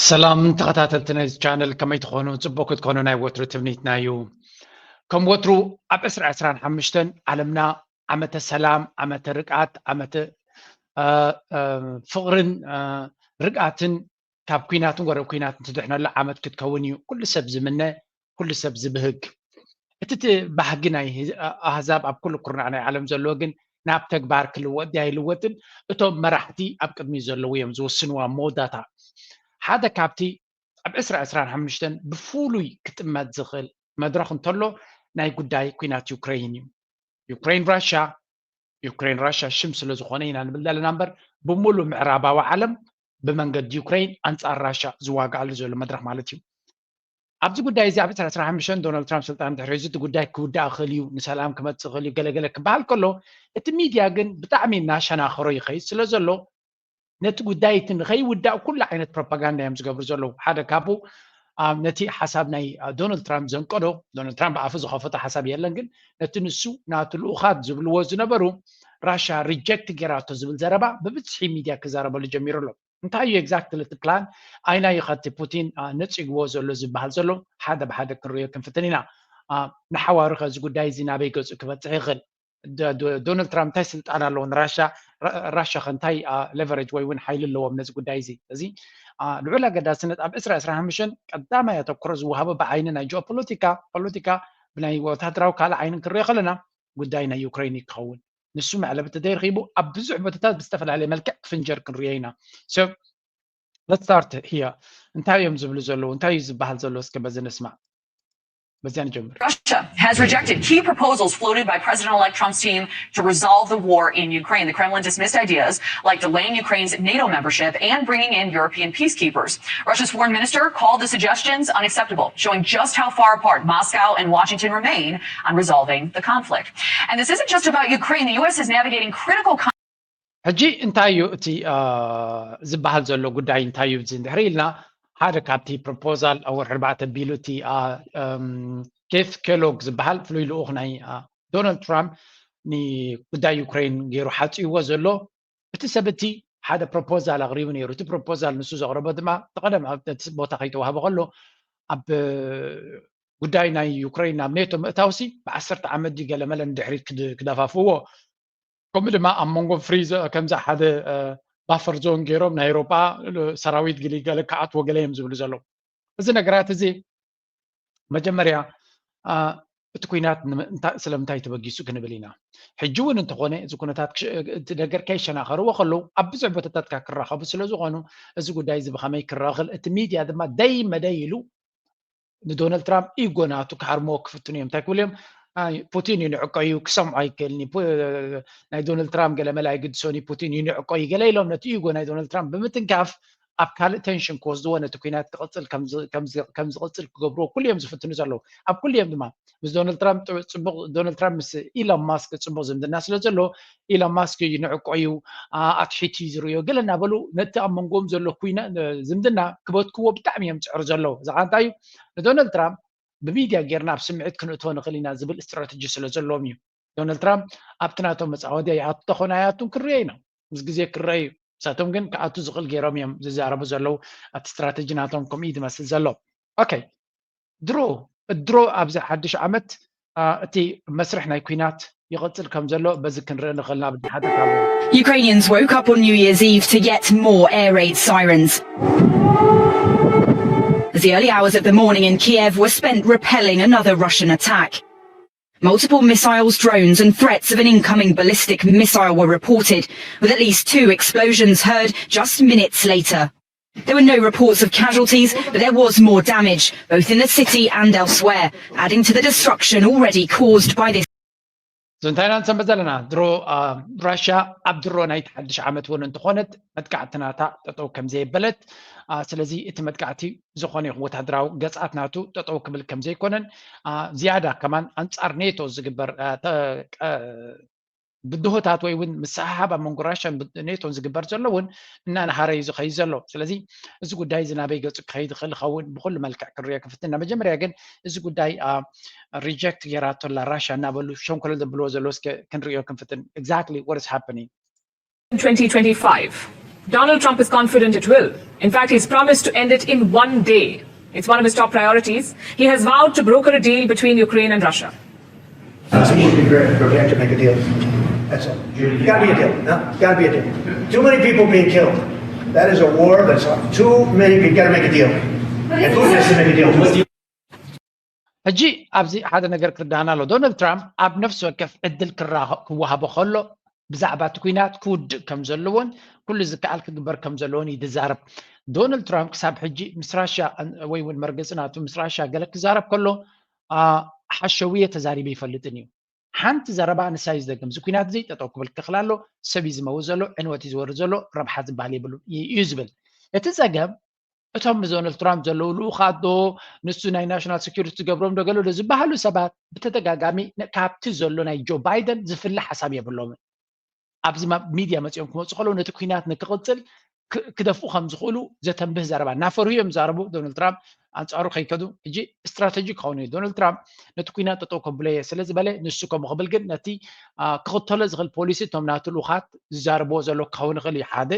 ሰላም ተኸታተልቲ ናይዚ ቻነል፣ ከመይ ትኾኑ? ጽቡቅ ክትኮኑ ናይ ወትሩ ትምኒትና እዩ። ከም ወትሩ ኣብ ዕስራ ዕስራን ሓሙሽተን ዓለምና ዓመተ ሰላም፣ ዓመተ ርግኣት፣ ዓመተ፣ እ፣ እ፣ ፍቕርን፣ እ፣ ርግኣትን፣ ካብ ኲናትን ወረ ኲናትን ትድሕነሉ ዓመት ክትከውን እዩ ኩሉ ሰብ ዝምነ፣ ኩሉ ሰብ ዝብህግ። እቲ፣ እቲ ባህጊ ናይ ህዝ-፣ እ፣ ኣህዛብ ኣብ ኩሉ ኩርናዕ ናይ ዓለም ዘሎ ግን ናብ ተግባር ክልወጥ ድያ ኣይልወጥን እቶም መራሕቲ ኣብ ቅድሚት ዘለዉ እዮም ዝውስንዋ መወዳእታ። ሓደ ካብቲ ኣብ ዕስራ ዕስራን ሓሙሽተን ብፍሉይ ክጥመት ዝኽእል መድረኽ እንተሎ ናይ ጉዳይ ኲናት ዩክሬይን እዩ። ዩክሬይን ራሻ፣ ዩክሬይን ራሻ ሽም ስለ ዝኾነ ኢና ንብል ዘለና እምበር ብምሉእ ምዕራባዊ ዓለም ብመንገዲ ዩክሬይን ኣንጻር ራሻ ዝዋግኣሉ ዘሎ መድረኽ ማለት እዩ። ኣብዚ ጉዳይ እዚ ኣብ ዕስራ ዕስራን ሓሙሽተን ዶናልድ ትራምፕ ስልጣን ድሕሪ እዚ እቲ ጉዳይ ክውዳእ ክእል እዩ፣ ንሰላም ክመጽእ ክእል እዩ ገለገለ ክበሃል ከሎ እቲ ሚድያ ግን ብጣዕሚ እናሸናኸሮ ይኸይድ ስለ ዘሎ ነቲ ጉዳይ እቲ ንኸይውዳእ ኩሉ ዓይነት ፕሮፓጋንዳ እዮም ዝገብሩ ዘለዉ። ሓደ ካብኡ፣ አ፣ ነቲ ሓሳብ ናይ፣ አ፣ ዶናልድ ትራምፕ ዘንቀዶ፣ ዶናልድ ትራምፕ ኣፉ ዝኸፈቶ ሓሳብ የለን፣ ግን ነቲ ንሱ ናቱ ልኡኻት ዝብልዎ ዝነበሩ ራሻ ሪጀክት ጌራቶ ዝብል ዘረባ ብብዝሒ ሚድያ ክዛረበሉ ጀሚሩ ኣሎ። እንታይ እዩ ኤግዛክትሊ እቲ ፕላን? ኣይናይ ኸቲ ፑቲን፣ አ፣ ነጺግዎ ዘሎ ዝበሃል ዘሎ ሓደ ብሓደ ክንርእዮ ክንፍትን ኢና። አ፣ ንሓዋሩ ኸ እዚ ጉዳይ እዚ ናበይ ገጹ ክበጽሕ ይኽእል? ዶ-፣ ዶ-፣ ዶናልድ ትራምፕ እንታይ ስልጣን ኣለዎ ንራሻ? ራ-፣ ራሻ ኸ እንታይ፣ አ፣ ሌቨሬጅ ወይ እውን ሓይሊ ኣለዎም ነዚ ጉዳይ እዚ? እዚ፣ አ፣ ልዑል ኣገዳስነት ኣብ ዕስራ ዕስራን ሓሙሽተን ቀዳማይ ኣተኩሮ ዝወሃቦ ብዓይኒ ናይ ጂኦፖለቲካ፣ ፖለቲካ፣ ብናይ ወታደራዊ ካልእ ዓይንን ክንሪኦ ከለና ጉዳይ ናይ ዩክሬን እዩ ክኸውን። ንሱ መዕለቢ ተዘይረኺቡ ኣብ ብዙሕ ቦታታት ብዝተፈላለየ መልክዕ ክፍንጀር ክንሪኦ ኢና። So, let's start here. እንታይ እዮም ዝብሉ ዘለዉ? እንታይ እዩ ዝበሃል ዘሎ? እስከ በዚ ንስማዕ። በዚያ ንጀምር። Russia has rejected key proposals floated by President-elect Trump's team to resolve the war in Ukraine. The Kremlin dismissed ideas like delaying Ukraine's NATO membership and bringing in European peacekeepers. Russia's foreign minister called the suggestions unacceptable, showing just how far apart Moscow and Washington remain on resolving the conflict. And this isn't just about Ukraine. The U S is navigating critical con- ሕጂ እንታይ እዩ እቲ፣ አ፣ ዝበሃል ዘሎ ጉዳይ እንታይ እዩ? እዚ እንድሕሪ ኢልና ሓደ ካብቲ ፕሮፖዛል ኣብ ወርሒ ኣርባዕተ ቢሉ እቲ፣ አ፣ እም፣ ኬት ኬሎግ ዝበሃል ፍሉይ ልኡኽ ናይ፣ አ፣ ዶናልድ ትራምፕ ንጉዳይ ዩክሬን ገይሩ ሓጽይዎ ዘሎ እቲ ሰብ እቲ ሓደ ፕሮፖዛል ኣቕሪቡ ነይሩ። እቲ ፕሮፖዛል ንሱ ዘቕረቦ ድማ እቲ ቀደም ኣብ እቲ ቦታ ከይተዋህበ ከሎ ኣብ ጉዳይ ናይ ዩክሬን ናብ ኔቶ ምእታውሲ ብዓሰርተ ዓመት ድዩ ገለመለ ንድሕሪት ክድ-፣ ክደፋፍዎ ከምኡ ድማ ኣብ መንጎ ፍሪዝ ከምዚ ሓደ ባፈር ዞን ገይሮም ናይ ኤሮጳ ሰራዊት ግሊገለ ክኣትዎ ገለ እዮም ዝብሉ ዘለዉ። እዚ ነገራት እዚ መጀመርያ እቲ ኩናት ስለምንታይ ተበጊሱ ክንብል ኢና። ሕጂ እውን እንተኾነ እዚ ኩነታት እቲ ነገር ከይሸናኸርዎ ከለዉ ኣብ ብዙሕ ቦታታት ክራኸቡ ስለ ዝኾኑ እዚ ጉዳይ እዚ ብኸመይ ክረኣ ይኽእል? እቲ ሚድያ ድማ ደይ መደይ ኢሉ ንዶናልድ ትራምፕ ኢጎ ናቱ ክሃርምዎ ክፍትኑ እዮም። እንታይ ክብሉ እዮም? ፑቲን እዩ ንዕቆ እዩ ክሰምዖ ኣይክእልን እዩ። ናይ ዶናልድ ትራምፕ ገለመለ ኣይግድሶን እዩ፣ ፑቲን እዩ ንዕቆ እዩ ገለ ኢሎም ነቲ ኢጎ ናይ ዶናልድ ትራምፕ ብምትንካፍ ኣብ ካልእ ቴንሽን ክወስድዎ ነቲ ኩናት ክቕፅል ከም ዝቕፅል ክገብርዎ ኩሉ እዮም ዝፍትኑ ዘለዉ። ኣብ ኩሉ እዮም ድማ ምስ ዶናልድ ትራምፕ ጽቡቕ ዶናልድ ትራምፕ ምስ ኢሎን ማስክ ጽቡቕ ዝምድና ስለ ዘሎ ኢሎን ማስክ እዩ ንዕቆ እዩ ኣትሒት እዩ ዝርእዮ ገለ እናበሉ ነቲ ኣብ መንጎኦም ዘሎ ኩና ዝምድና ክበትክዎ ብጣዕሚ እዮም ዝጽዕሩ ዘለዉ። እዚ ከዓ እንታይ እዩ ንዶናልድ ትራምፕ ብሚድያ ጌርና ኣብ ስምዒት ክንእትዎ ንኽእል ኢና ዝብል ስትራተጂ ስለ ዘለዎም እዩ። ዶናልድ ትራምፕ ኣብቲ ናቶም መጻወድያ ይኣቱ ተኾነ ኣይኣቱን ክንሪኦ ኢና ምስ ግዜ ክረአ እዩ። ንሳቶም ግን ክኣቱ ዝኽእል ገይሮም እዮም ዝዛረቡ ዘለዉ ኣብቲ ስትራተጂ ናቶም ከምኡ እዩ ዝመስል ዘሎ። ኦኬ ድሮ ድሮ ኣብዚ ሓድሽ ዓመት እቲ መስርሕ ናይ ኲናት ይቕጽል ከም ዘሎ በዚ ክንርኢ ንኽእል ኢና ብሓደ ካብ Ukrainians woke up on New Year's Eve to yet more air raid sirens. As the early hours of the morning in Kiev were spent repelling another Russian attack. Multiple missiles, drones, and threats of an incoming ballistic missile were reported, with at least two explosions heard just minutes later. There were no reports of casualties, but there was more damage, both in the city and elsewhere, adding to the destruction already caused by this. እዚ እንታይ ኢና ንሰምዕ ዘለና ድሮ ራሽያ ኣብ ድሮ ናይቲ ሓድሽ ዓመት እውን እንተኾነት መጥቃዕቲ ናታ ጠጠው ከም ዘየበለት ስለዚ እቲ መጥቃዕቲ ዝኾነ ይኹን ወታደራዊ ገፅኣት ናቱ ጠጠው ክብል ከም ዘይኮነን ዝያዳ ከማን ኣንፃር ኔቶ ዝግበር ብድሆታት ወይ እውን ምስሕሓብ ኣብ መንጎ ራሽያን ኔቶን ዝግበር ዘሎ እውን እናነሃረ እዩ ዝኸይድ ዘሎ። ስለዚ እዚ ጉዳይ እዚ ናበይ ገፁ ክኸይድ ይኽእል ይኸውን ብኩሉ መልክዕ ክንሪኦ ክፍትን ኢና። መጀመርያ ግን እዚ ጉዳይ ሪጀክት ጌራቶ ኣላ ራሽያ እናበሉ ሸንኮለል ዘብልዎ ዘለዉ እስከ ክንሪኦ ክንፍትን። Exactly what is happening? twenty twenty-five. Donald Trump is confident it will. In fact, he's promised to end it in one day. It's one of his top priorities. He has vowed to broker a deal between Ukraine and Russia. That's what would be great. We're going to make a deal. That's all. Gotta be a deal. No? Gotta be a deal. Too many people being killed. That is a war that's too many people. Gotta make a deal. And Putin has to make a deal. ሕጂ ኣብዚ ሓደ ነገር ክርዳና ኣሎ። ዶናልድ ትራምፕ ኣብ ነፍሲ ወከፍ ዕድል ክወሃቦ ከሎ ብዛዕባ እቲ ኩናት ክውድእ ከም ዘለዎን ኩሉ ዝከኣል ክግበር ከም ዘለዎን እዩ ዝዛረብ። ዶናልድ ትራምፕ ክሳብ ሕጂ ምስ ራሽያ ወይ እውን መርገፂ ናቱ ምስ ራሽያ ገለ ክዛረብ ከሎ ሓሸውየ ተዛሪበ ይፈልጥን እዩ። ሓንቲ ዘረባ ንሳ እዩ ዝደግም። እዚ ኩናት እዚ ጠጠው ክብል ክኽል ኣሎ፣ ሰብ እዩ ዝመውት ዘሎ፣ ዕንወት እዩ ዝወርድ ዘሎ፣ ረብሓ ዝበሃል የብሉን እዩ ዝብል። እቲ ፀገም እቶም ምስ ዶናልድ ትራምፕ ዘለዉ ልኡኻት ዶ ንሱ ናይ ናሽናል ሴኩሪቲ ዝገብሮም ዶ ገለ ዶ ዝበሃሉ ሰባት ብተደጋጋሚ ካብቲ ዘሎ ናይ ጆ ባይደን ዝፍለ ሓሳብ የብሎምን። ኣብዚ ሚድያ መፂኦም ክመፁ ከለዉ ነቲ ኩናት ንክቕፅል ክደፍኡ ከም ዝኽእሉ ዘተንብህ ዘረባ እናፈርሁ እዮም ዝዛረቡ። ዶናልድ ትራምፕ ኣንፃሩ ከይከዱ ሕጂ ስትራተጂ ክኸውን እዩ። ዶናልድ ትራምፕ ነቲ ኩናት ጠጠው ከብሎ እየ ስለ ዝበለ ንሱ ከምኡ ክብል ግን ነቲ ክኽተሎ ዝኽእል ፖሊሲ እቶም ናቱ ልኡኻት ዝዛረብዎ ዘሎ ክኸውን ይኽእል እዩ ሓደ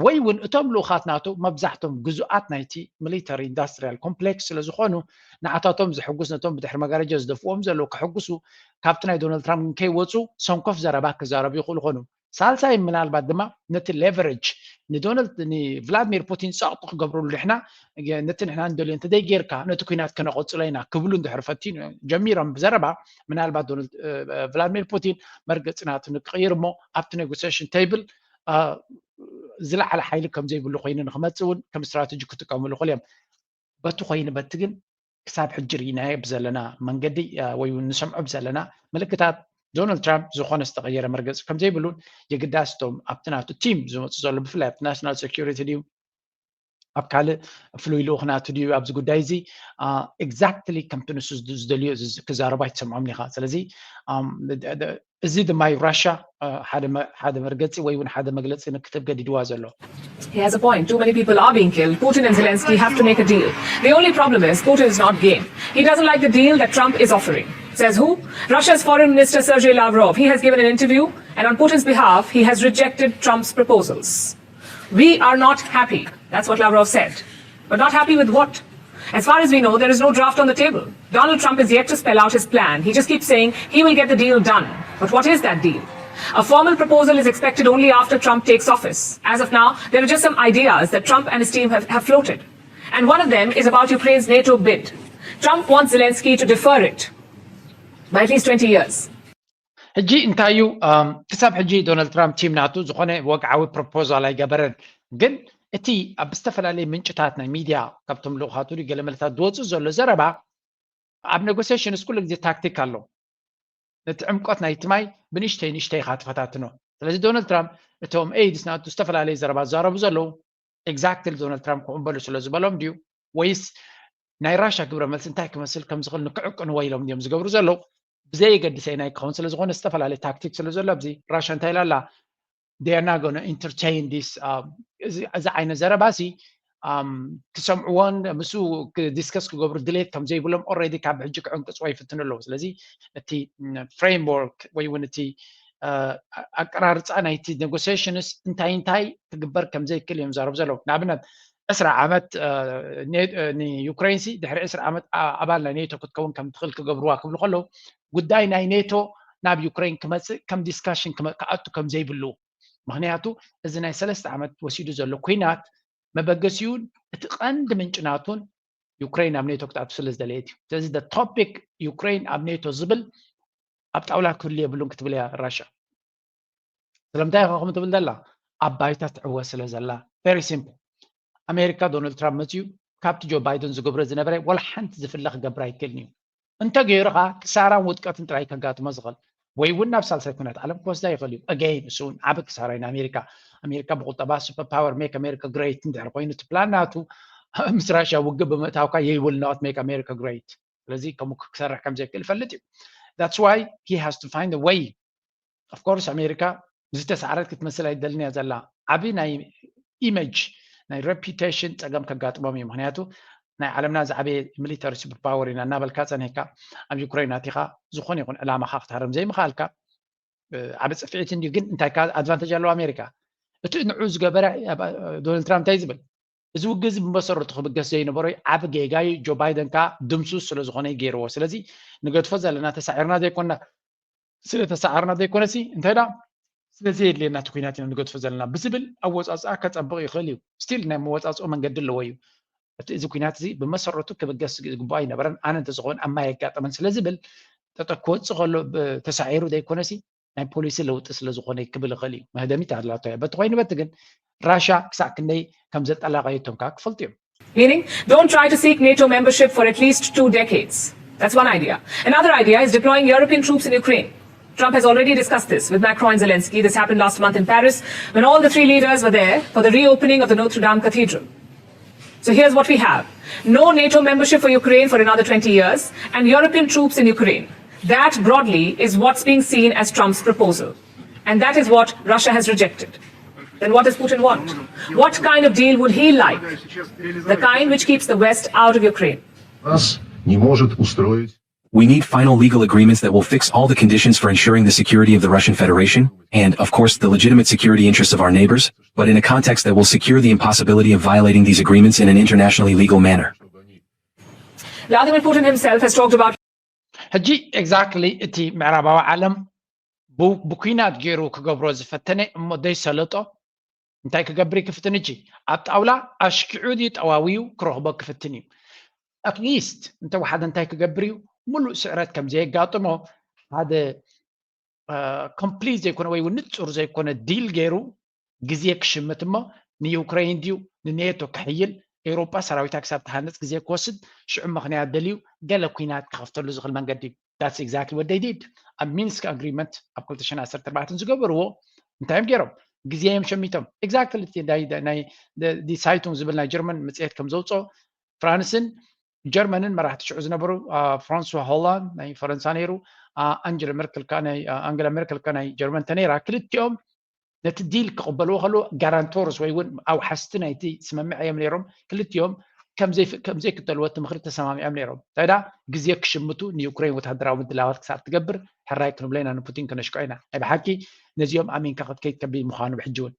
ወይ እውን እቶም ልኡኻት ናቱ መብዛሕቶም ግዙኣት ናይቲ ሚሊተሪ ኢንዳስትሪያል ኮምፕሌክስ ስለ ዝኾኑ ንዓታቶም ዝሕጉስ ነቶም ብድሕሪ መጋረጃ ዝደፍዎም ዘለዉ ክሕጉሱ ካብቲ ናይ ዶናልድ ትራምፕ ከይወፁ ሰንኮፍ ዘረባ ክዛረቡ ይኽእሉ ኾኑ። ሳልሳይ ምናልባት ድማ ነቲ ሌቨሬጅ ንዶናልድ ንቭላድሚር ፑቲን ጸቕጢ ክገብርሉ ንሕና ነቲ ንሕና ንደልዮ እንተደይ ጌርካ ነቲ ኩናት ከነቐጽሎ ኢና ክብሉ እንድሕር ፈቲኑ ጀሚሮም ብዘረባ ምናልባት ቭላድሚር ፑቲን መርገጺ ናቱ ንክቕይር እሞ ኣብቲ ኔጎሲሽን ቴብል ዝለዓለ ሓይሊ ከም ዘይብሉ ኮይኑ ንክመጽእ እውን ከም ስትራተጂ ክጥቀምሉ ይኽእሉ እዮም። በቲ ኮይኑ በቲ ግን ክሳብ ሕጂ ርኢናዮ ብዘለና መንገዲ ወይ እውን ንሰምዖ ብዘለና ምልክታት ዶናልድ ትራምፕ ዝኾነ ዝተቐየረ መርገፂ ከም ዘይብሉን የግዳስ እቶም ኣብቲ ናቱ ቲም ዝመፁ ዘሎ ብፍላይ ኣብቲ ናሽናል ሴኩሪቲ ድዩ ኣብ ካልእ ፍሉይ ልኡኽ ናቱ ድዩ ኣብዚ ጉዳይ እዚ ኤግዛክትሊ ከምቲ ንሱ ዝደልዮ ክዛረቡ ኣይትሰምዖም ኢኻ። ስለዚ እዚ ድማ እዩ ራሻ ሓደ መርገፂ ወይ እውን ሓደ መግለፂ ንክትብ ገዲድዋ ዘሎ። He has a point. Too many people are being killed. Putin and Zelensky have to make a deal. The only problem is Putin is not game. He doesn't like the deal that Trump is offering. Says who? Russia's Foreign Minister Sergei Lavrov. He has given an interview, and on Putin's behalf, he has rejected Trump's proposals. We are not happy. That's what Lavrov said. But not happy with what? As far as we know, there is no draft on the table. Donald Trump is yet to spell out his plan. He just keeps saying he will get the deal done. But what is that deal? A formal proposal is expected only after Trump takes office. As of now, there are just some ideas that Trump and his team have, have floated. And one of them is about Ukraine's NATO bid. Trump wants Zelensky to defer it by at least twenty years. ሕጂ እንታይ እዩ ክሳብ ሕጂ ዶናልድ ትራምፕ ቲም ናቱ ዝኾነ ወግዓዊ ፕሮፖዛል ኣይገበረን። ግን እቲ ኣብ ዝተፈላለየ ምንጭታት ናይ ሚድያ ካብቶም ልኡኻቱ ገለ መልታት ዝወፅእ ዘሎ ዘረባ ኣብ ኔጎሲሽንስ ኩሉ ግዜ ታክቲክ ኣሎ። ነቲ ዕምቆት ናይቲ ማይ ብንእሽተይ ንእሽተይ ኢኻ ትፈታትኖ። ስለዚ ዶናልድ ትራምፕ እቶም ኤድስ ናቱ ዝተፈላለየ ዘረባ ዝዛረቡ ዘለዉ ኤግዛክትሊ ዶናልድ ትራምፕ ክቕበሉ ስለ ዝበሎም ድዩ ወይስ ናይ ራሻ ግብረ መልሲ እንታይ ክመስል ከም ዝኽእል ንክዕቅንዎ ኢሎም ድዮም ዝገብሩ ዘለዉ? ብዘየገድሰ ናይ ክኸውን ስለ ዝኾነ ዝተፈላለየ ታክቲክ ስለ ዘሎ ኣብዚ ራሻ እንታይ ኢላ ኣላ? They are not going to entertain this እዚ ዓይነት ዘረባ ሲ ክሰምዕዎን ምስኡ ዲስከስ ክገብሩ ድሌት ከም ዘይብሎም ኦረዲ ካብ ሕጂ ክዕንቅፅዎ ይፍትኑ ኣለዉ። ስለዚ እቲ ፍሬምወርክ ወይ እውን እቲ ኣቀራርፃ ናይቲ ኔጎሲሽንስ እንታይ እንታይ ክግበር ከም ዘይክእል እዮም ዛረቡ ዘለዉ። ንኣብነት ዕስራ ዓመት ንዩክሬን ሲ ድሕሪ ዕስራ ዓመት ኣባል ናይ ኔቶ ክትከውን ከም ትኽእል ክገብርዋ ክብሉ ከለዉ ጉዳይ ናይ ኔቶ ናብ ዩክሬን ክመፅእ ከም ዲስካሽን ክኣቱ ከም ዘይብሉ ምክንያቱ እዚ ናይ ሰለስተ ዓመት ወሲዱ ዘሎ ኩናት መበገሲኡን እቲ ቀንዲ ምንጭናቱን ዩክሬን ኣብ ኔቶ ክትኣቱ ስለ ዝደለየት እዩ። ስለዚ ቶፒክ ዩክሬን ኣብ ኔቶ ዝብል ኣብ ጣውላ ክህሉ የብሉን ክትብል እያ ራሻ። ስለምንታይ ኢኻ ከምኡ ትብል ዘላ? ኣብ ባይታ ትዕወት ስለ ዘላ። ቨሪ ሲምፕል። ኣሜሪካ ዶናልድ ትራምፕ መፅዩ ካብቲ ጆ ባይደን ዝገብሮ ዝነበረ ወላ ሓንቲ ዝፍለ ክገብር ኣይክእልን እዩ። እንተገይሩ ኸዓ ክሳራን ውድቀትን ጥራይ ከጋጥሞ ዝኽእል ወይ እውን ናብ ሳልሳይ ኩናት ዓለም ክወስዳ ይኽእል እዩ። ኣገይን እሱ እውን ዓቢ ክሳራ እዩ ንኣሜሪካ። ኣሜሪካ ብቁጠባ ሱፐር ፓወር ሜክ ኣሜሪካ ግሬት እንድሕር ኮይኑ እቲ ፕላን ናቱ ምስ ራሽያ ውግእ ብምእታውካ you will not make America great። ስለዚ ከምኡ ክሰርሕ ከም ዘይክእል ይፈልጥ እዩ። That's why he has to find a way. Of course ኣሜሪካ ዝተሰዓረት ክትመስል ኣይደልን እያ ዘላ። ዓቢ ናይ ኢመጅ ናይ ሬፒቴሽን ጸገም ከጋጥሞም እዩ። ምክንያቱ ናይ ዓለምና ዝዓበየ ሚሊተሪ ሱፐር ፓወር ኢና እናበልካ ጸኒሕካ ኣብ ዩክሬን ኣቲኻ ዝኾነ ይኹን ዕላማኻ ክትሃርም ዘይምኽኣልካ ዓቢ ጽፍዒት እንድዩ። ግን እንታይ ኣድቫንቴጅ ኣለዋ ኣሜሪካ? እቲ ንዑ ዝገበረ ዶናልድ ትራምፕ እንታይ ዝብል? እዚ ውግእ እዚ ብመሰረቱ ክብገስ ዘይነበሮ ዓብ ጌጋ እዩ። ጆ ባይደን ከዓ ድምሱ ስለዝኾነ ገይርዎ። ስለዚ ንገድፎ ዘለና ተሳዒርና ዘይኮና ስለተሳዓርና ዘይኮነሲ እንታይ ዳ ስለዘየድልየና እቲ ኩናት ኢና ንገድፎ ዘለና ብዝብል ኣወፃፅኣ ከፀብቕ ይኽእል እዩ። ስቲል ናይ መወፃፅኦ መንገዲ ኣለዎ እዩ። እቲ እዚ ኩናት እዚ ብመሰረቱ ክብገስ ዝግባኦ ኣይነበረን። ኣነ እንተዝኸውን ኣብ ማይ የጋጠመን ስለዝብል ጠጠ ክወፅእ ከሎ ተሳዒሩ ዘይኮነሲ ናይ ፖሊሲ ለውጢ ስለዝኾነ ክብል ይኽእል እዩ። መህደሚት ኣላቶ እያ። በቲ ኮይኑ በቲ ግን ራሻ ክሳዕ ክንደይ ከም ዘጠላቐየቶም ከዓ ክፈልጡ እዮም። Meaning, don't try to seek NATO membership for at least two decades. That's one idea. Another idea is deploying European troops in Ukraine. Trump has already discussed this with Macron and Zelensky. This happened last month in Paris when all the three leaders were there for the reopening of the Notre Dame Cathedral. So here's what we have no NATO membership for Ukraine for another twenty years, and European troops in Ukraine. That broadly is what's being seen as Trump's proposal. And that is what Russia has rejected. Then what does Putin want? What kind of deal would he like? The kind which keeps the West out of Ukraine. Нас не может устроить. We need final legal agreements that will fix all the conditions for ensuring the security of the Russian Federation and, of course, the legitimate security interests of our neighbors, but in a context that will secure the impossibility of violating these agreements in an internationally legal manner. Vladimir Putin himself has talked about ሕጂ exactly እቲ ምዕራባዊ ዓለም ብኩናት ገይሩ ክገብሮ ዝፈተነ እሞ ዘይሰለጦ እንታይ ክገብር ክፍትን እጂ ኣብ ጣውላ ኣሽኪዑ ድዩ ጠዋዊዩ ክረኽቦ ክፍትን እዩ። ኣትሊስት እንተወሓደ እንታይ ክገብር እዩ? ሙሉእ ስዕረት ከም ዘየጋጥሞ ሓደ ኮምፕሊት ዘይኮነ ወይ ንፁር ዘይኮነ ዲል ገይሩ ግዜ ክሽምት እሞ ንዩክሬን ድዩ ንኔቶ ክሕይል ኤውሮጳ ሰራዊታ ክሳብ ትሃንፅ ግዜ ክወስድ ሽዑ ምኽንያት ደልዩ ገለ ኩናት ክኸፍተሉ ዝኽእል መንገዲ እዩ። That's exactly what they did ኣብ ሚንስክ ኣግሪመንት ኣብ ክልተ ሽሕን ዓሰርተ ኣርባዕተን ዝገበርዎ እንታይ እዮም ገይሮም? ግዜ እዮም ሸሚቶም። Exactly ናይ ዲሳይቱን ዝብል ናይ ጀርመን መፅሄት ከም ዘውፅኦ ፍራንስን ጀርመንን መራሕቲ ሽዑ ዝነበሩ ፍራንስዋ ሆላንድ ናይ ፈረንሳ ነይሩ፣ ኣንገላ ሜርክል ከ ናይ ጀርመን ተነይራ። ክልቲኦም ነቲ ዲል ክቕበልዎ ከለዉ ጋራንቶርስ ወይ እውን ኣውሓስቲ ናይቲ ስምምዕ እዮም ነይሮም። ክልቲኦም ከም ዘይክተልዎ እቲ ምኽሪ ተሰማሚዖም ነይሮም። እንታይ ደኣ ግዜ ክሽምቱ ንዩክሬን ወታደራዊ ምድላዋት ክሳብ ትገብር ሕራይ ክንብሎ ኢና፣ ንፑቲን ክነሽቅዖ ኢና። ናይ ብሓቂ ነዚኦም ኣሚንካ ክትከይድ ከቢድ ምዃኑ ብሕጂ እውን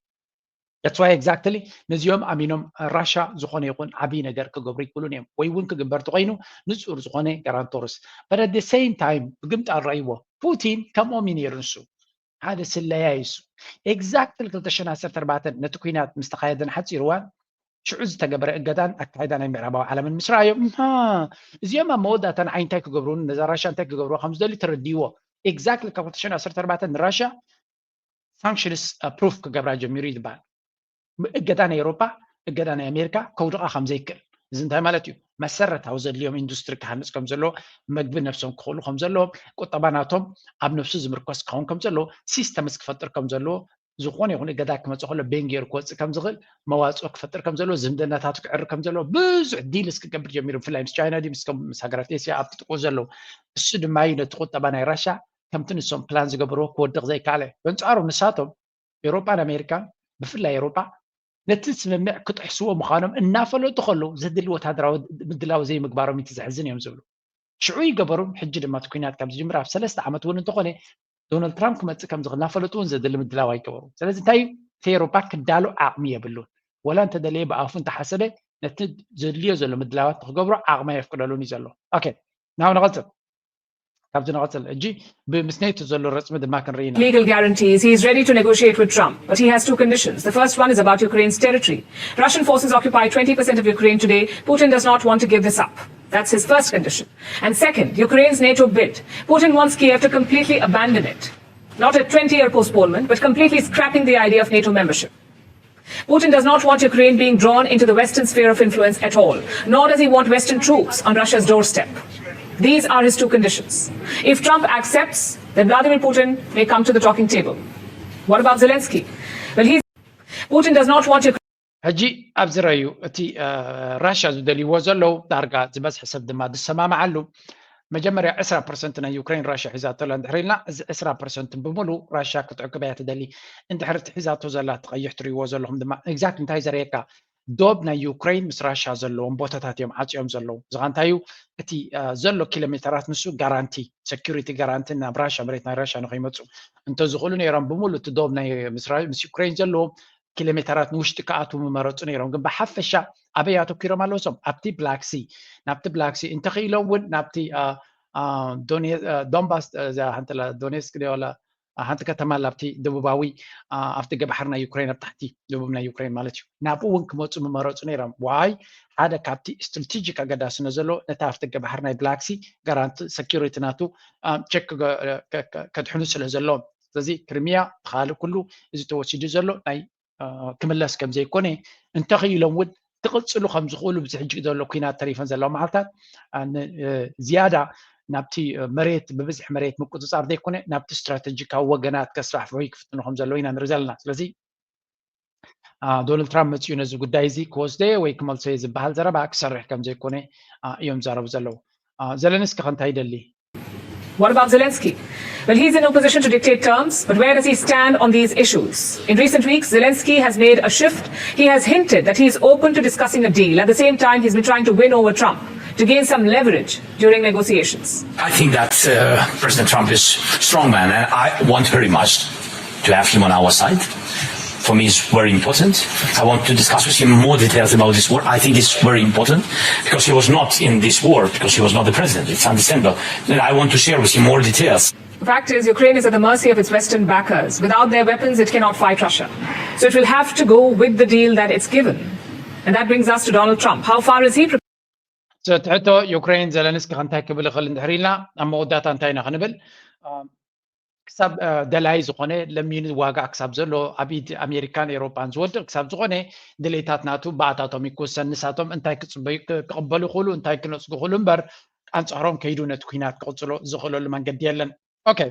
That's why exactly ነዚኦም ኣሚኖም ራሻ ዝኾነ ይኹን ዓብዪ ነገር ክገብሩ ይክእሉን እዮም ወይ እውን ክግበር ተኮይኑ ንፁር ዝኾነ ጋራንቶርስ but at the same time ብግምጣል ረእይዎ ፑቲን ከምኦም እዩ ነይሩ ንሱ ሓደ ስለያ እዩ እሱ exactly ክልተ ሽሕን ዓሰርተ ኣርባዕተን ነቲ ኩናት ምስ ተኻየደን ሓፂር እዋን ሽዑ ዝተገበረ እገዳን ኣካይዳ ናይ ምዕራባዊ ዓለምን ምስ ረኣዮም እዚኦም ኣብ መወዳእታ ንዓይ እንታይ ክገብሩን ነዛ ራሻ እንታይ ክገብርዋ ከም ዝደልዩ ተረድይዎ exactly ካብ ክልተ ሽሕን ዓሰርተ ኣርባዕተን ንራሻ ሳንክሽንስ ኣፕሩቭ ክገብራ ጀሚሩ እዩ ዝበሃል። እገዳ ናይ ኤውሮጳ እገዳ ናይ ኣሜሪካ ከውድቓ ከም ዘይክእል እዚ እንታይ ማለት እዩ? መሰረታዊ ዘድልዮም ኢንዱስትሪ ክሃንፅ ከም ዘለዎ፣ መግቢ ነብሶም ክኽእሉ ከም ዘለዎም፣ ቁጠባ ናቶም ኣብ ነብሱ ዝምርኮስ ክኸውን ከም ዘለዎ፣ ሲስተምስ ክፈጥር ከም ዘለዎ፣ ዝኾነ ይኹን እገዳ ክመፅእ ከሎ ቤን ገይሩ ክወፅእ ከም ዝኽእል፣ መዋፅኦ ክፈጥር ከም ዘለዎ፣ ዝምድናታቱ ክዕሪ ከም ዘለዎ ብዙሕ ዲልስ ክገብር ጀሚሩ። ብፍላይ ምስ ቻይና ድዩ ምስ ሃገራት ኤስያ ኣብቲ ጥቅኡ ዘለዉ። እሱ ድማ እዩ ነቲ ቁጠባ ናይ ራሻ ከምቲ ንሶም ፕላን ዝገበርዎ ክወድቕ ዘይከኣለ። በንጻሩ ንሳቶም ኤውሮጳን ኣሜሪካን ብፍላይ ኤውሮጳ ነቲ ስምምዕ ክጥሕስዎ ምዃኖም እናፈለጡ ከለዉ ዘድሊ ወታደራዊ ምድላው ዘይምግባሮም እቲ ዘሕዝን እዮም ዝብሉ። ሽዑ ይገበሩ ሕጂ ድማ እቲ ኩናት ካብ ዝጅምር ኣብ ሰለስተ ዓመት እውን እንተኾነ ዶናልድ ትራምፕ ክመፅእ ከም ዝኽእል እናፈለጡ እውን ዘድሊ ምድላው ኣይገበሩ። ስለዚ እንታይ እዩ እቲ ኤውሮጳ ክዳሎ ዓቕሚ የብሉን። ወላ እንተደለየ ብኣፉ እንተሓሰበ ነቲ ዘድልዮ ዘሎ ምድላዋት ንክገብሮ ዓቕሚ ኣየፍቅደሉን እዩ ዘሎ። ኦኬ ናብ ንቐፅል። ካብዚ ንቐፅል ሕጂ ብምስነይቱ ዘሎ ረፅሚ ድማ ክንርኢ ኢና። Legal guarantees. He is ready to negotiate with Trump, but he has two conditions. The first one is about Ukraine's territory. Russian forces occupy twenty percent of Ukraine today. Putin does not want to give this up. That's his first condition. And second, Ukraine's NATO bid. Putin wants Kiev to completely abandon it. Not a twenty year postponement, but completely scrapping the idea of NATO membership. Putin does not want Ukraine being drawn into the Western sphere of influence at all, nor does he want Western troops on Russia's doorstep. These are his two conditions. If Trump accepts, then Vladimir Putin may come to the talking table. What about Zelensky? Well, he's Putin does not want Ukraine. ሕጂ ኣብዚ ረዩ እቲ ራሻ ዝደልይዎ ዘለዉ ዳርጋ ዝበዝሐ ሰብ ድማ ዝሰማምዓሉ መጀመርያ ዕስራ ፐርሰንት ናይ ዩክሬን ራሽያ ሒዛቶ ኣላ እንድሕር ኢልና እዚ ዕስራ ፐርሰንት ብምሉ ራሽያ ክትዕቅብ እያ ትደሊ። እንድሕር እቲ ሒዛቶ ዘላ እቲ ቀይሕ ትሪእዎ ዘለኹም ድማ exact እንታይ ዘርእየካ ዶብ ናይ ዩክሬን ምስ ራሽያ ዘለዎም ቦታታት እዮም ዓፅዮም ዘለዉ። እዚ ኸ እንታይ እዩ እቲ ዘሎ ኪሎ ሜተራት ንሱ ጋራንቲ ሰኪሪቲ ጋራንቲ ናብ ራሽያ መሬት ናይ ራሽያ ንኸይመፁ እንተዝኽእሉ ነይሮም ብምሉ እቲ ዶብ ናይ ምስ ዩክሬን ዘለዎም ኪሎ ሜተራት ንውሽጢ ክኣትዉ ምመረፁ ነይሮም። ግን ብሓፈሻ ኣበይ ኣተኪሮም ኣለዉ? እሶም ኣብቲ ብላክ ሲ፣ ናብቲ ብላክ ሲ እንተኽኢሎም እውን ናብቲ ዶንባስ፣ ዶኔስክ፣ ሓንቲ ከተማ ኣብቲ ደቡባዊ፣ ኣብ ደገ ባሕሪ ናይ ዩክሬን፣ ኣብ ታሕቲ ደቡብ ናይ ዩክሬን ማለት እዩ። ናብኡ እውን ክመፁ ምመረፁ ነይሮም። ዋይ ሓደ ካብቲ ስትራቴጂክ ኣገዳስነት ዘሎ ነቲ ኣብ ደገ ባሕሪ ናይ ብላክ ሲ ጋራንቲ ሰኪሪቲ ናቱ ቸክ ከድሕኑ ስለ ዘለዎም። ስለዚ ክሪሚያ ብካልእ ኩሉ እዚ ተወሲዱ ዘሎ ናይ ክምለስ ከም ዘይኮነ እንተኽኢሎም እውን ክቕፅሉ ከም ዝኽእሉ ብዚ ሕጂ ዘሎ ኩናት ተሪፈን ዘለዋ መዓልታት ዝያዳ ናብቲ መሬት ብብዝሒ መሬት ምቁፅፃር ዘይኮነ ናብቲ ስትራቴጂካዊ ወገናት ከስፋሕፍሑ ክፍትኑ ከም ዘለዉ ኢና ንርኢ ዘለና። ስለዚ ዶናልድ ትራምፕ መፅኡ ነዚ ጉዳይ እዚ ክወስዶ ወይ ክመልሶ ዝበሃል ዘረባ ክሰርሕ ከም ዘይኮነ እዮም ዝዛረቡ ዘለዉ። ዘለንስኪ ከ እንታይ ይደሊ? What about Zelensky? Well, he's in no position to dictate terms, but where does he stand on these issues? In recent weeks, Zelensky has made a shift. He has hinted that he is open to discussing a deal. At the same time, he's been trying to win over Trump to gain some leverage during negotiations. I think that uh, President Trump is a strong man, and I want very much to have him on our side. For me, it's very important. I want to discuss with him more details about this war. I think it's very important because he was not in this war, because he was not the president. It's understandable. And I want to share with him more details. The fact is, Ukraine is at the mercy of its Western backers. Without their weapons, it cannot fight Russia. So it will have to go with the deal that it's given. And that brings us to Donald Trump. How far is he prepared? ትሕቶ ዩክሬን ዘለንስኪ ከ እንታይ ክብል ይኽእል እንድሕር ኢልና ኣብ መወዳእታ እንታይ ኢና ክንብል? ክሳብ ደላይ ዝኾነ ለሚኑ ዋጋ ክሳብ ዘሎ ኣብ ኢድ ኣሜሪካን ኤሮፓን ዝወድቕ ክሳብ ዝኾነ ድሌታት ናቱ ብኣታቶም ይክወሰን። ንሳቶም እንታይ ክፅበዩ ክቕበሉ ይኽእሉ እንታይ ክነፅጉ ይኽእሉ እምበር ኣንፃሮም ከይዱ ነቲ ኩናት ክቕፅሎ ዝኽእለሉ መንገዲ የለን። Okay,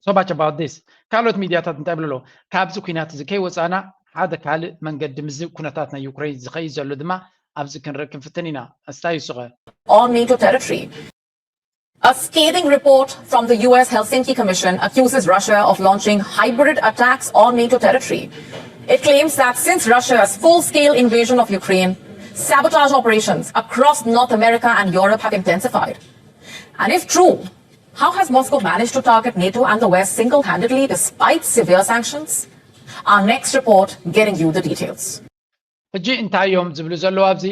so much about this። ካልኦት ሚድያታት እንታይ ይብሉ ኣለዉ? ካብዚ ኩናት እዚ ከይወፃእና ሓደ ካልእ መንገዲ ምስዚ ኩነታት ናይ ዩክሬን ዝኸይድ ዘሎ ድማ ኣብዚ ክንርኢ ክንፍትን ኢና። እስታይ ይሱኸ on NATO territory. A scathing report from the U S Helsinki Commission accuses Russia of launching hybrid attacks on NATO territory. It claims that since Russia's full scale invasion of Ukraine, sabotage operations across North America and Europe have intensified. And if true, how has Moscow managed to target NATO and the West single handedly despite severe sanctions? Our next report getting you the details. ሕጂ እንታይ እዮም ዝብሉ ዘለዉ ኣብዚ